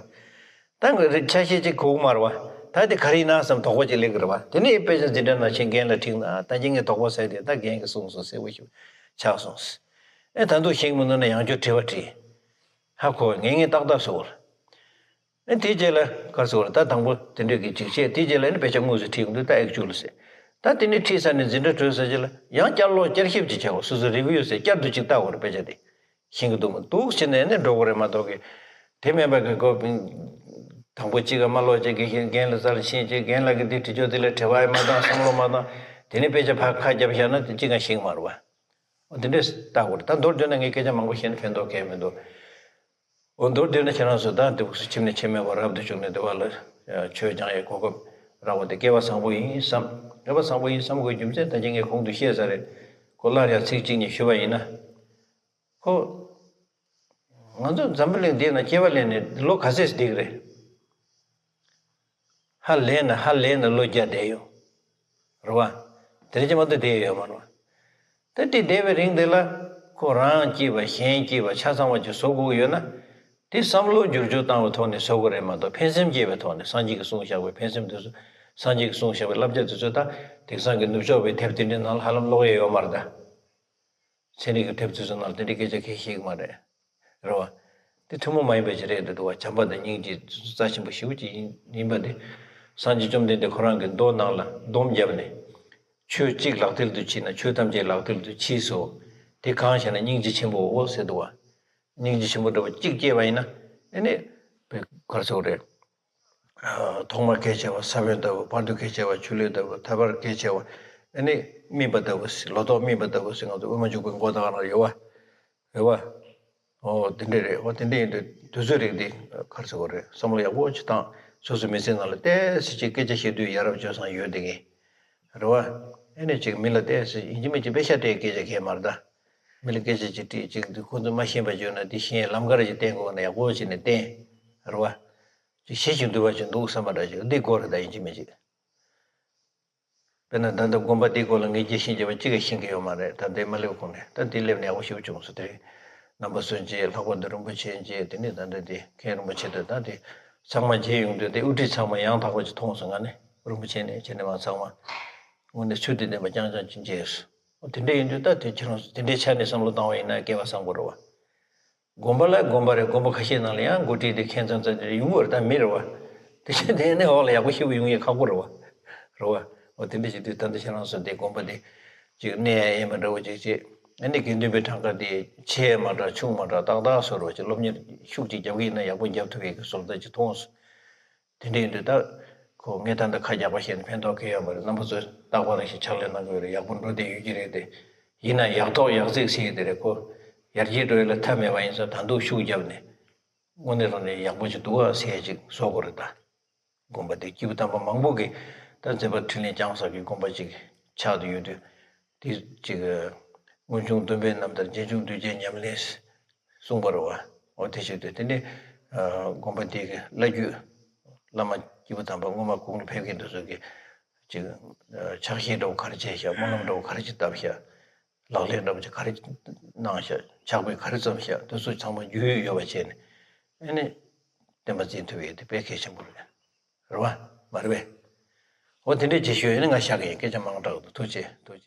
ད་ངས་རེ་ཆ་ཤས་ཅིག་གོ་གི་མ་རེད་བ། ད་དེ་ག་རེ་ཡིན་ན་བསམ་དོགས་པ་ཅིག་སླེབས་ཀྱི་རེད་བ། དེ་ནས་དཔེ་ཆ་འཛིན་གྲྭ་ནང་ཕྱིན་རྒན་ལ་ཁྲིད་ན་ད་གིན་ངས་དོགས་པ་ཟ་དེ་ད་རྒན་གྱིས་གསུངས་སོང་གསལ་པོ་ཞིག་ཆགས་སོང་། ཨེ་ད་འདུག་ཤེས་ཀྱི་མི་འདུག་ན་ཡང་བསྐྱར་དྲི་བ་དྲིས། ཧ་གོ་བས་ངས་ངས་ཏག་ཏག་བཟོ་བ་རེད། ཨ་དེའི་རྗེས་ལ་ག་རེ་ཟེར་དགོས་རེད། ད་དང་པོ་དེ་འདྲས་ཀྱི་འཇིགས་བྱེད་དེའི་རྗེས་ལ་ནི་དཔེ་ཆ་དངོས་སུ་ཁྲིད་ཡོང་དུས་ད་ཨེག་ཅུ་ལ་ཟེར། ད་དེ་ནས་ཁྲིད་ཚར་ནས་འཛིན་གྲྭ་གྲོལ་ཚར་རྗེས་ལ་ཡང་བསྐྱར་ཀློག་བསྐྱར་ཞིབ་ཅིག་བྱ་དགོས། སོ་སོ་རི་བིའུ་ཟེར་བསྐྱར་དུ་ཅིག་ལྟ་དགོས་རེད། དཔེ་ཆ་དེ་ཤེས་ཀྱི་འདུག་མི་འདུག་བྱས་ནས་ནི་འགྲོ་དགོས་རེད་མ་གཏོགས་ཀི། དེ་མིན་པ་གི་ཁོ་དང་པོ་གཅིག་ག་མ་ཀློག་བྱས་རྒན་ལ་རྩ་ལ་ཤེས་བྱས་རྒན་ལགས་ཀྱིས་འདི་དྲི་ཆོག་དེ་ལ་དྲི་བ་ཡང་མ་བཏང་བསམ་བློ་མ་བཏང་དེ་ནས་དཔེ་ཆ་ཕར་ཁ་བརྒྱབ་བཞག་ན་དེ་གཅིག་ཀྱང་ཤེས་ཀྱི་མ་རེད་བ། འོ་དེ་འདྲས་ལྟ་དགོས་རེད། ད་མདོར་བསྡུས་ན་ངས་སྐད་ཆ་མང་པོ་བཤད་ན་ཕན་ཐོགས་གང་ཡང་མི་འདུག་འོ་མདོར་བསྡུས་ན་ཁྱེད་རང་ཚོ་ད་འདི་ཁྱིམ་ནས་ཁྱིམ་མེད་པར་རབ་ཏུ་བྱུང་ནས་འདི་བ་ལ་ཆོས་སྦྱང་ཡའི་གོ་སྐབས་རག་པ་དེ་སྐལ་བ་བཟང་པོ་ཡིན་བསམ། སྒྲུབ་པ་བཟང་པོ་ཡིན་བསམ་དགོས་རྒྱུ་མཚན་ད་ཅི་ངས་གོང་དུ་བཤད་ཚར་རེད། ཁོ་སླར་ཡང་ཚིག་གཅིག་གཉིས་ཞུ་བ་ཡིན་ན། ཁོ། ང་ཚོ་འཛམ་བུ་གླིང་འདི་ན་སྐྱེ་བ་ལེན་ནས་ལོ་ག་ཚོད་བསྡད་ཀྱི་རེད། ཧ་ལས་ན་ཧ་ལས་ན་ལོ་བརྒྱ་བསྡད་ཡོད། རེད་བ། དེ་རིང་ཅི་མ་གཏོགས་བསྡད་ཡོད་མ་རེད་བ། ད་དེ་བསྡད་པའི་རིང་དེ་ལ་ཁོ་རང་སྐྱིད་པ་གཞན་སྐྱིད་པ་ཆ་ཚང་བ་ཅིག་བཟོ་དགོས་ཀྱི་ཡོད་ན། དེ་བསམ་བློ་བསྒྱུར་བཅོས་བཏང་བའི་ཐོག་ནས་བཟོ་དགོས་རེད་མ་གཏོགས་ཕན་སེམས་སྐྱེས་པའི་ཐོག་ནས་སངས་རྒྱས་ཀྱིས་གསུངས་བཞག་པའི་ཕན་སེམས་དེ་ཚོ། སངས་རྒྱས་ཀྱིས་གསུངས་བཞག་པའི་བསླབ་བྱ་དེ་ཚོ་ད་དེང་སང་གི་ནུབ་ཕྱོགས་པའི་དེབ་དེ་འདྲའི་ནང་ལ་ཧ་ལམ་ཀློག་ཡས་ཡོད་མ་རེད་ད། ཚན་རིག་གི་དེབ་ཚོའི་ནང་ལ་དེ་འདྲའི་སྐད་ཆ་གང་ཡང་བཤད་ཀྱི་མ་རེད། རེད་བ། དེ་ཐུན་མོང་མ་ཡིན་པ་ཅིག་རེད་འདུག་བ། བྱམས་པ་དང་སྙིང་རྗེ་དེ་ཚོ་རྩ་ཆེན་པོ་ཞེ་པོ་ཅིག་ཡིན་ཡིན་པ་དེ། སངས་རྒྱས་བཅོམ་ལྡན་འདས་ཁོ་རང་གི་མདོ་ནང་ལ་སྡོམ་བརྒྱབ་ནས། ཆོས་གཅིག་ལག་མཐིལ་དུ་མཆིས་ན་ཆོས་ཐམས་ཅད་ལག་མཐིལ་དུ་མཆིས་སོ། དེ་གང་ཞེ་ན་སྙིང་རྗེ་ཆེན་པོའོ་ཟེར་འདུག་བ། སྙིང་རྗེ་ཆེན་པོ་འདྲ་བ་གཅིག་སྐྱེས་པ་ཡིན་ན། ཨེ་ནི། བེ་གར་སོགས་རེད། ཐོག་མར་གལ་ཆེ་བ་ས་བོན་ལྟ་བུ། བར་དུ་གལ་ཆེ་བ་ཆུ་ལུད་ལྟ་བུ། ཐར་པར་གལ་ཆེ་བ་ཨ་ནི་སྨིན་པ་ལྟ་བུ། ལོ་ཏོག་སྨིན་པ་ལྟ་བུ་ཟེར་ང་ཚོ་དབུ་མ་འཇུག་པའི་མགོ་ད་ག་ན་ཡོད་བ། རེད་བ། ཨོ་དེ་འདྲས་རེད། ཨོ་དེ་འདྲས་ཡིན་དུས་དུས་ཚོད་རིགས་འདི་གར་ཟེར་བ་རེད། བསམ་བློ་ཡག་པོ་ཅིག་བཏང་། སོ་སོའི་མི་ཚེ་ནང་ལ་ཏོག་ཙམ་ཅིག་སྐད་ཆ་བཤད་དུས་ཡ་རབས་སྤྱོད་བཟང་ཡོད་དེ་གི། རེད་བ། ཨ་ནི་ཅིག་མི་ལ་ཏོག་ཙམ་ཡིན་གཅིག་མིན་གཅིག་དཔེ་ཤ་སྤྲད་སྐད་ཆ་གས་མ་རེད་ད། མི་ལ་སྐད་ཆ་ཅིག་དྲིས་ཅིག་འདི་ཁོ་ཚོས་མ་ཤེས་པ་བརྗོད་ན་འདི་ཤེས་ལམ་ཁར་ཅིག་བསྟན་དགོས་ན་ཡག་པོ་བྱས་ནས་བསྟན། རེད་བ། ཅིག་ཤེས་ཤིག་འདུལ་བ་ཅིག་འདུག་བསམ་པ་འདྲ་ཅིག་འདི་དགོས་རེད་ད་ཡིན་གཅིག་མིན་གཅིག་དཔེར་ན་ད་ལྟ་དགོན་པ་འདིའི་སྐོར་ལ་ངས་རྒྱས་ཤིང་རྒྱས་པ་གཅིག་ཀྱང་ཤེས་ཀྱི་ཡོད་མ་རེད། ད་འདི་མ་སླེབས་གོང་ནས་ད་འདི་སླེབས་ནས་ཡག་པོ་ཞེ་པོ་བྱུང་སོང་། དེ་རིང་རྣམ་པ་ཚོ་མཇལ། ལྷག་པར་དུ་རིན་པོ་ཆེ་མཇལ། དེ་ནས་ད་ལྟ་འདི་མཁན་རིན་པོ་ཆེ་དང་ད་འདི་ཚང་མ་མཇལ་ཡོང་དུས་འདི་དབུ་ཁྲིད་ཚང་མ་ཡང་དག་པ་ཅིག་མཐོང་སོང་། ང་ནི་རིན་པོ་ཆེ་ནས་ཁྱེད་ནས་མ་ཚང་མ་དངོས་གནས་ཚུལ་དེ་ལྡན་པ་རྐྱང་རྐྱང་ཅིག་མཇལ་སོང་། འོ་དེ་འདྲ་ཡིན་དུས་ད་དེ་ཁྱེད་རང་ཚོ་དེ་འདྲའི་ཆ་ནས་བསམ་བློ་བཏང་བ་ཡིན་ན་སྐལ་བ་བཟང་པོ་རེད་བ། དགོན་པ་ལ་དགོན་པ་རེད། དགོན་པ་ཁ་ཤས་ནང་ལ་ཡང་འགོ་ཁྲིད་དེ་མཁན་ཙམ་ཙམ་དེ་ཡོང་གི་རེད། ད་མི་རེད་བ། དེ་བཞིན་དེ་ནས་འོག་ལ་ཡག་པོ་ཞེ་པོ་ཡོང་ཡས་ཁག་པོ་རེད་བ། རེད་བ། འོ་དེ་འདྲ་བྱེད་དུས་ད་ལྟ་ཁྱེད་རང་ཚོ་དེ་དགོན་པ་དེ་ཅིག་གནས་ཡ་ཡིན་པ་འདྲ་བོ་ཅིག་བྱེད། ཨ་ནི་དགེ་འདུན་པའི་གྲངས་ཀ་དེ་ཆེ་མ་འདྲ་ཆུང་མ་འདྲ་ཏག་ཏག་བཟོ་རོགས་ཅིག་སློབ་གཉེར་ཤུགས་ཅིག་རྒྱབ་ཀྱི་ཡིན་ན་ཡག་པོ་རྒྱབ་ཐུབ་ཡས་ཀྱི་བཟོ་ལྟ་ཅིག་མཐོང་སོང་། དེ་འདྲ་ཡིན་དུས་ད། ཁོ་ངས་ད་ལྟ་ཁ་རྒྱག་པ་བཤད་ནས་ཕན་ཐོགས་གང་ཡང་མ་རེད། རྣམ་པ་ཚོས་རྟག་པར་རང་བཞིན་ཕྱག་ལས་གནང་གི་ཡོད་རེད། ཡག་པོ་འགྲོ་བསྡད་ཡོད་ཀྱི་རེད་དེ། ཡིན་ན་ཡག་ཐོག་ཡག་བརྩེགས་ཟེར་ཡས་དེ་རེད། ཁོ་ཡར་རྒྱས་འགྲོ་ཡས་ལ་མཐའ་མེད་པ་ཡིན་ཙང་ད་དུང་ཤུགས་བརྒྱབ་ནས་དངོས་གནས་དྲང་གནས་ཡག་པོ་ཅིག་འདུག་ཨ་ཟེར་ཡས་ཅིག་བཟོ་དགོས་རེད་ད། དགོན་པ་དེ་སྐྱེས་བུ་དམ་པ་མང་པོ་གིས་ད་མཛད་པ་འཕྲིན་ལས་བསྐྱངས་ས་གི་དགོན་པ་ཅིག་ཆགས་བསྡད་ཡོད་དུས། དེ་ཅིག་སྔོན་བྱུང་སྟོན་པའི་རྣམ་ཐར་རྗེས་འཇུག་གདུལ་བྱའི་ཉམས་ལེན། གསུངས་པ་རེད་བ། འོ་དེ་བྱེད་དུས་དེ་ནི། ཨ་དགོན་པ་འདི་གི་བླ་བརྒྱུད། བླ་མ་སྐྱེས་བུ་དམ་པ་སྔོན་མ་གོང་ལ་ཕེབས་མཁན་དེ་ཚོ་གིས་ཅིག་ཨ་ཕྱག་བཞེས་འདྲ་བོ་ག་རེ་བྱས་ཤག་སྨོན་ལམ་འདྲ་བོ་ག་རེ་ཅིག་བཏབ་ཤག་ལག་ལེན་འདྲ་བོ་ཅིག་ག་རེ་གནང་ཤག་ཕྱག་དཔེ་ག་རེ་བརྩམས་ཤག་དེ་ཚོ་ཚང་མ་རྒྱུས་ཡོད་པ་བྱས་ནས། ཨ་ནི། བསྟན་པ་འཛིན་ཐུབ་ཡས་དེ་དཔེ་གལ་ཆེན་པོ་རེད། རེད་བ། མ་རེད་པས། འོ་དེ་འདྲའི་རྗེས་ཤོད་ཡིན་ན་ང་བཞག་གི་ཡིན། སྐད་ཆ་མང་དྲགས་འདུག་ཐུགས་རྗེ་ཆེ། ཐུགས་རྗེ་ཆེ།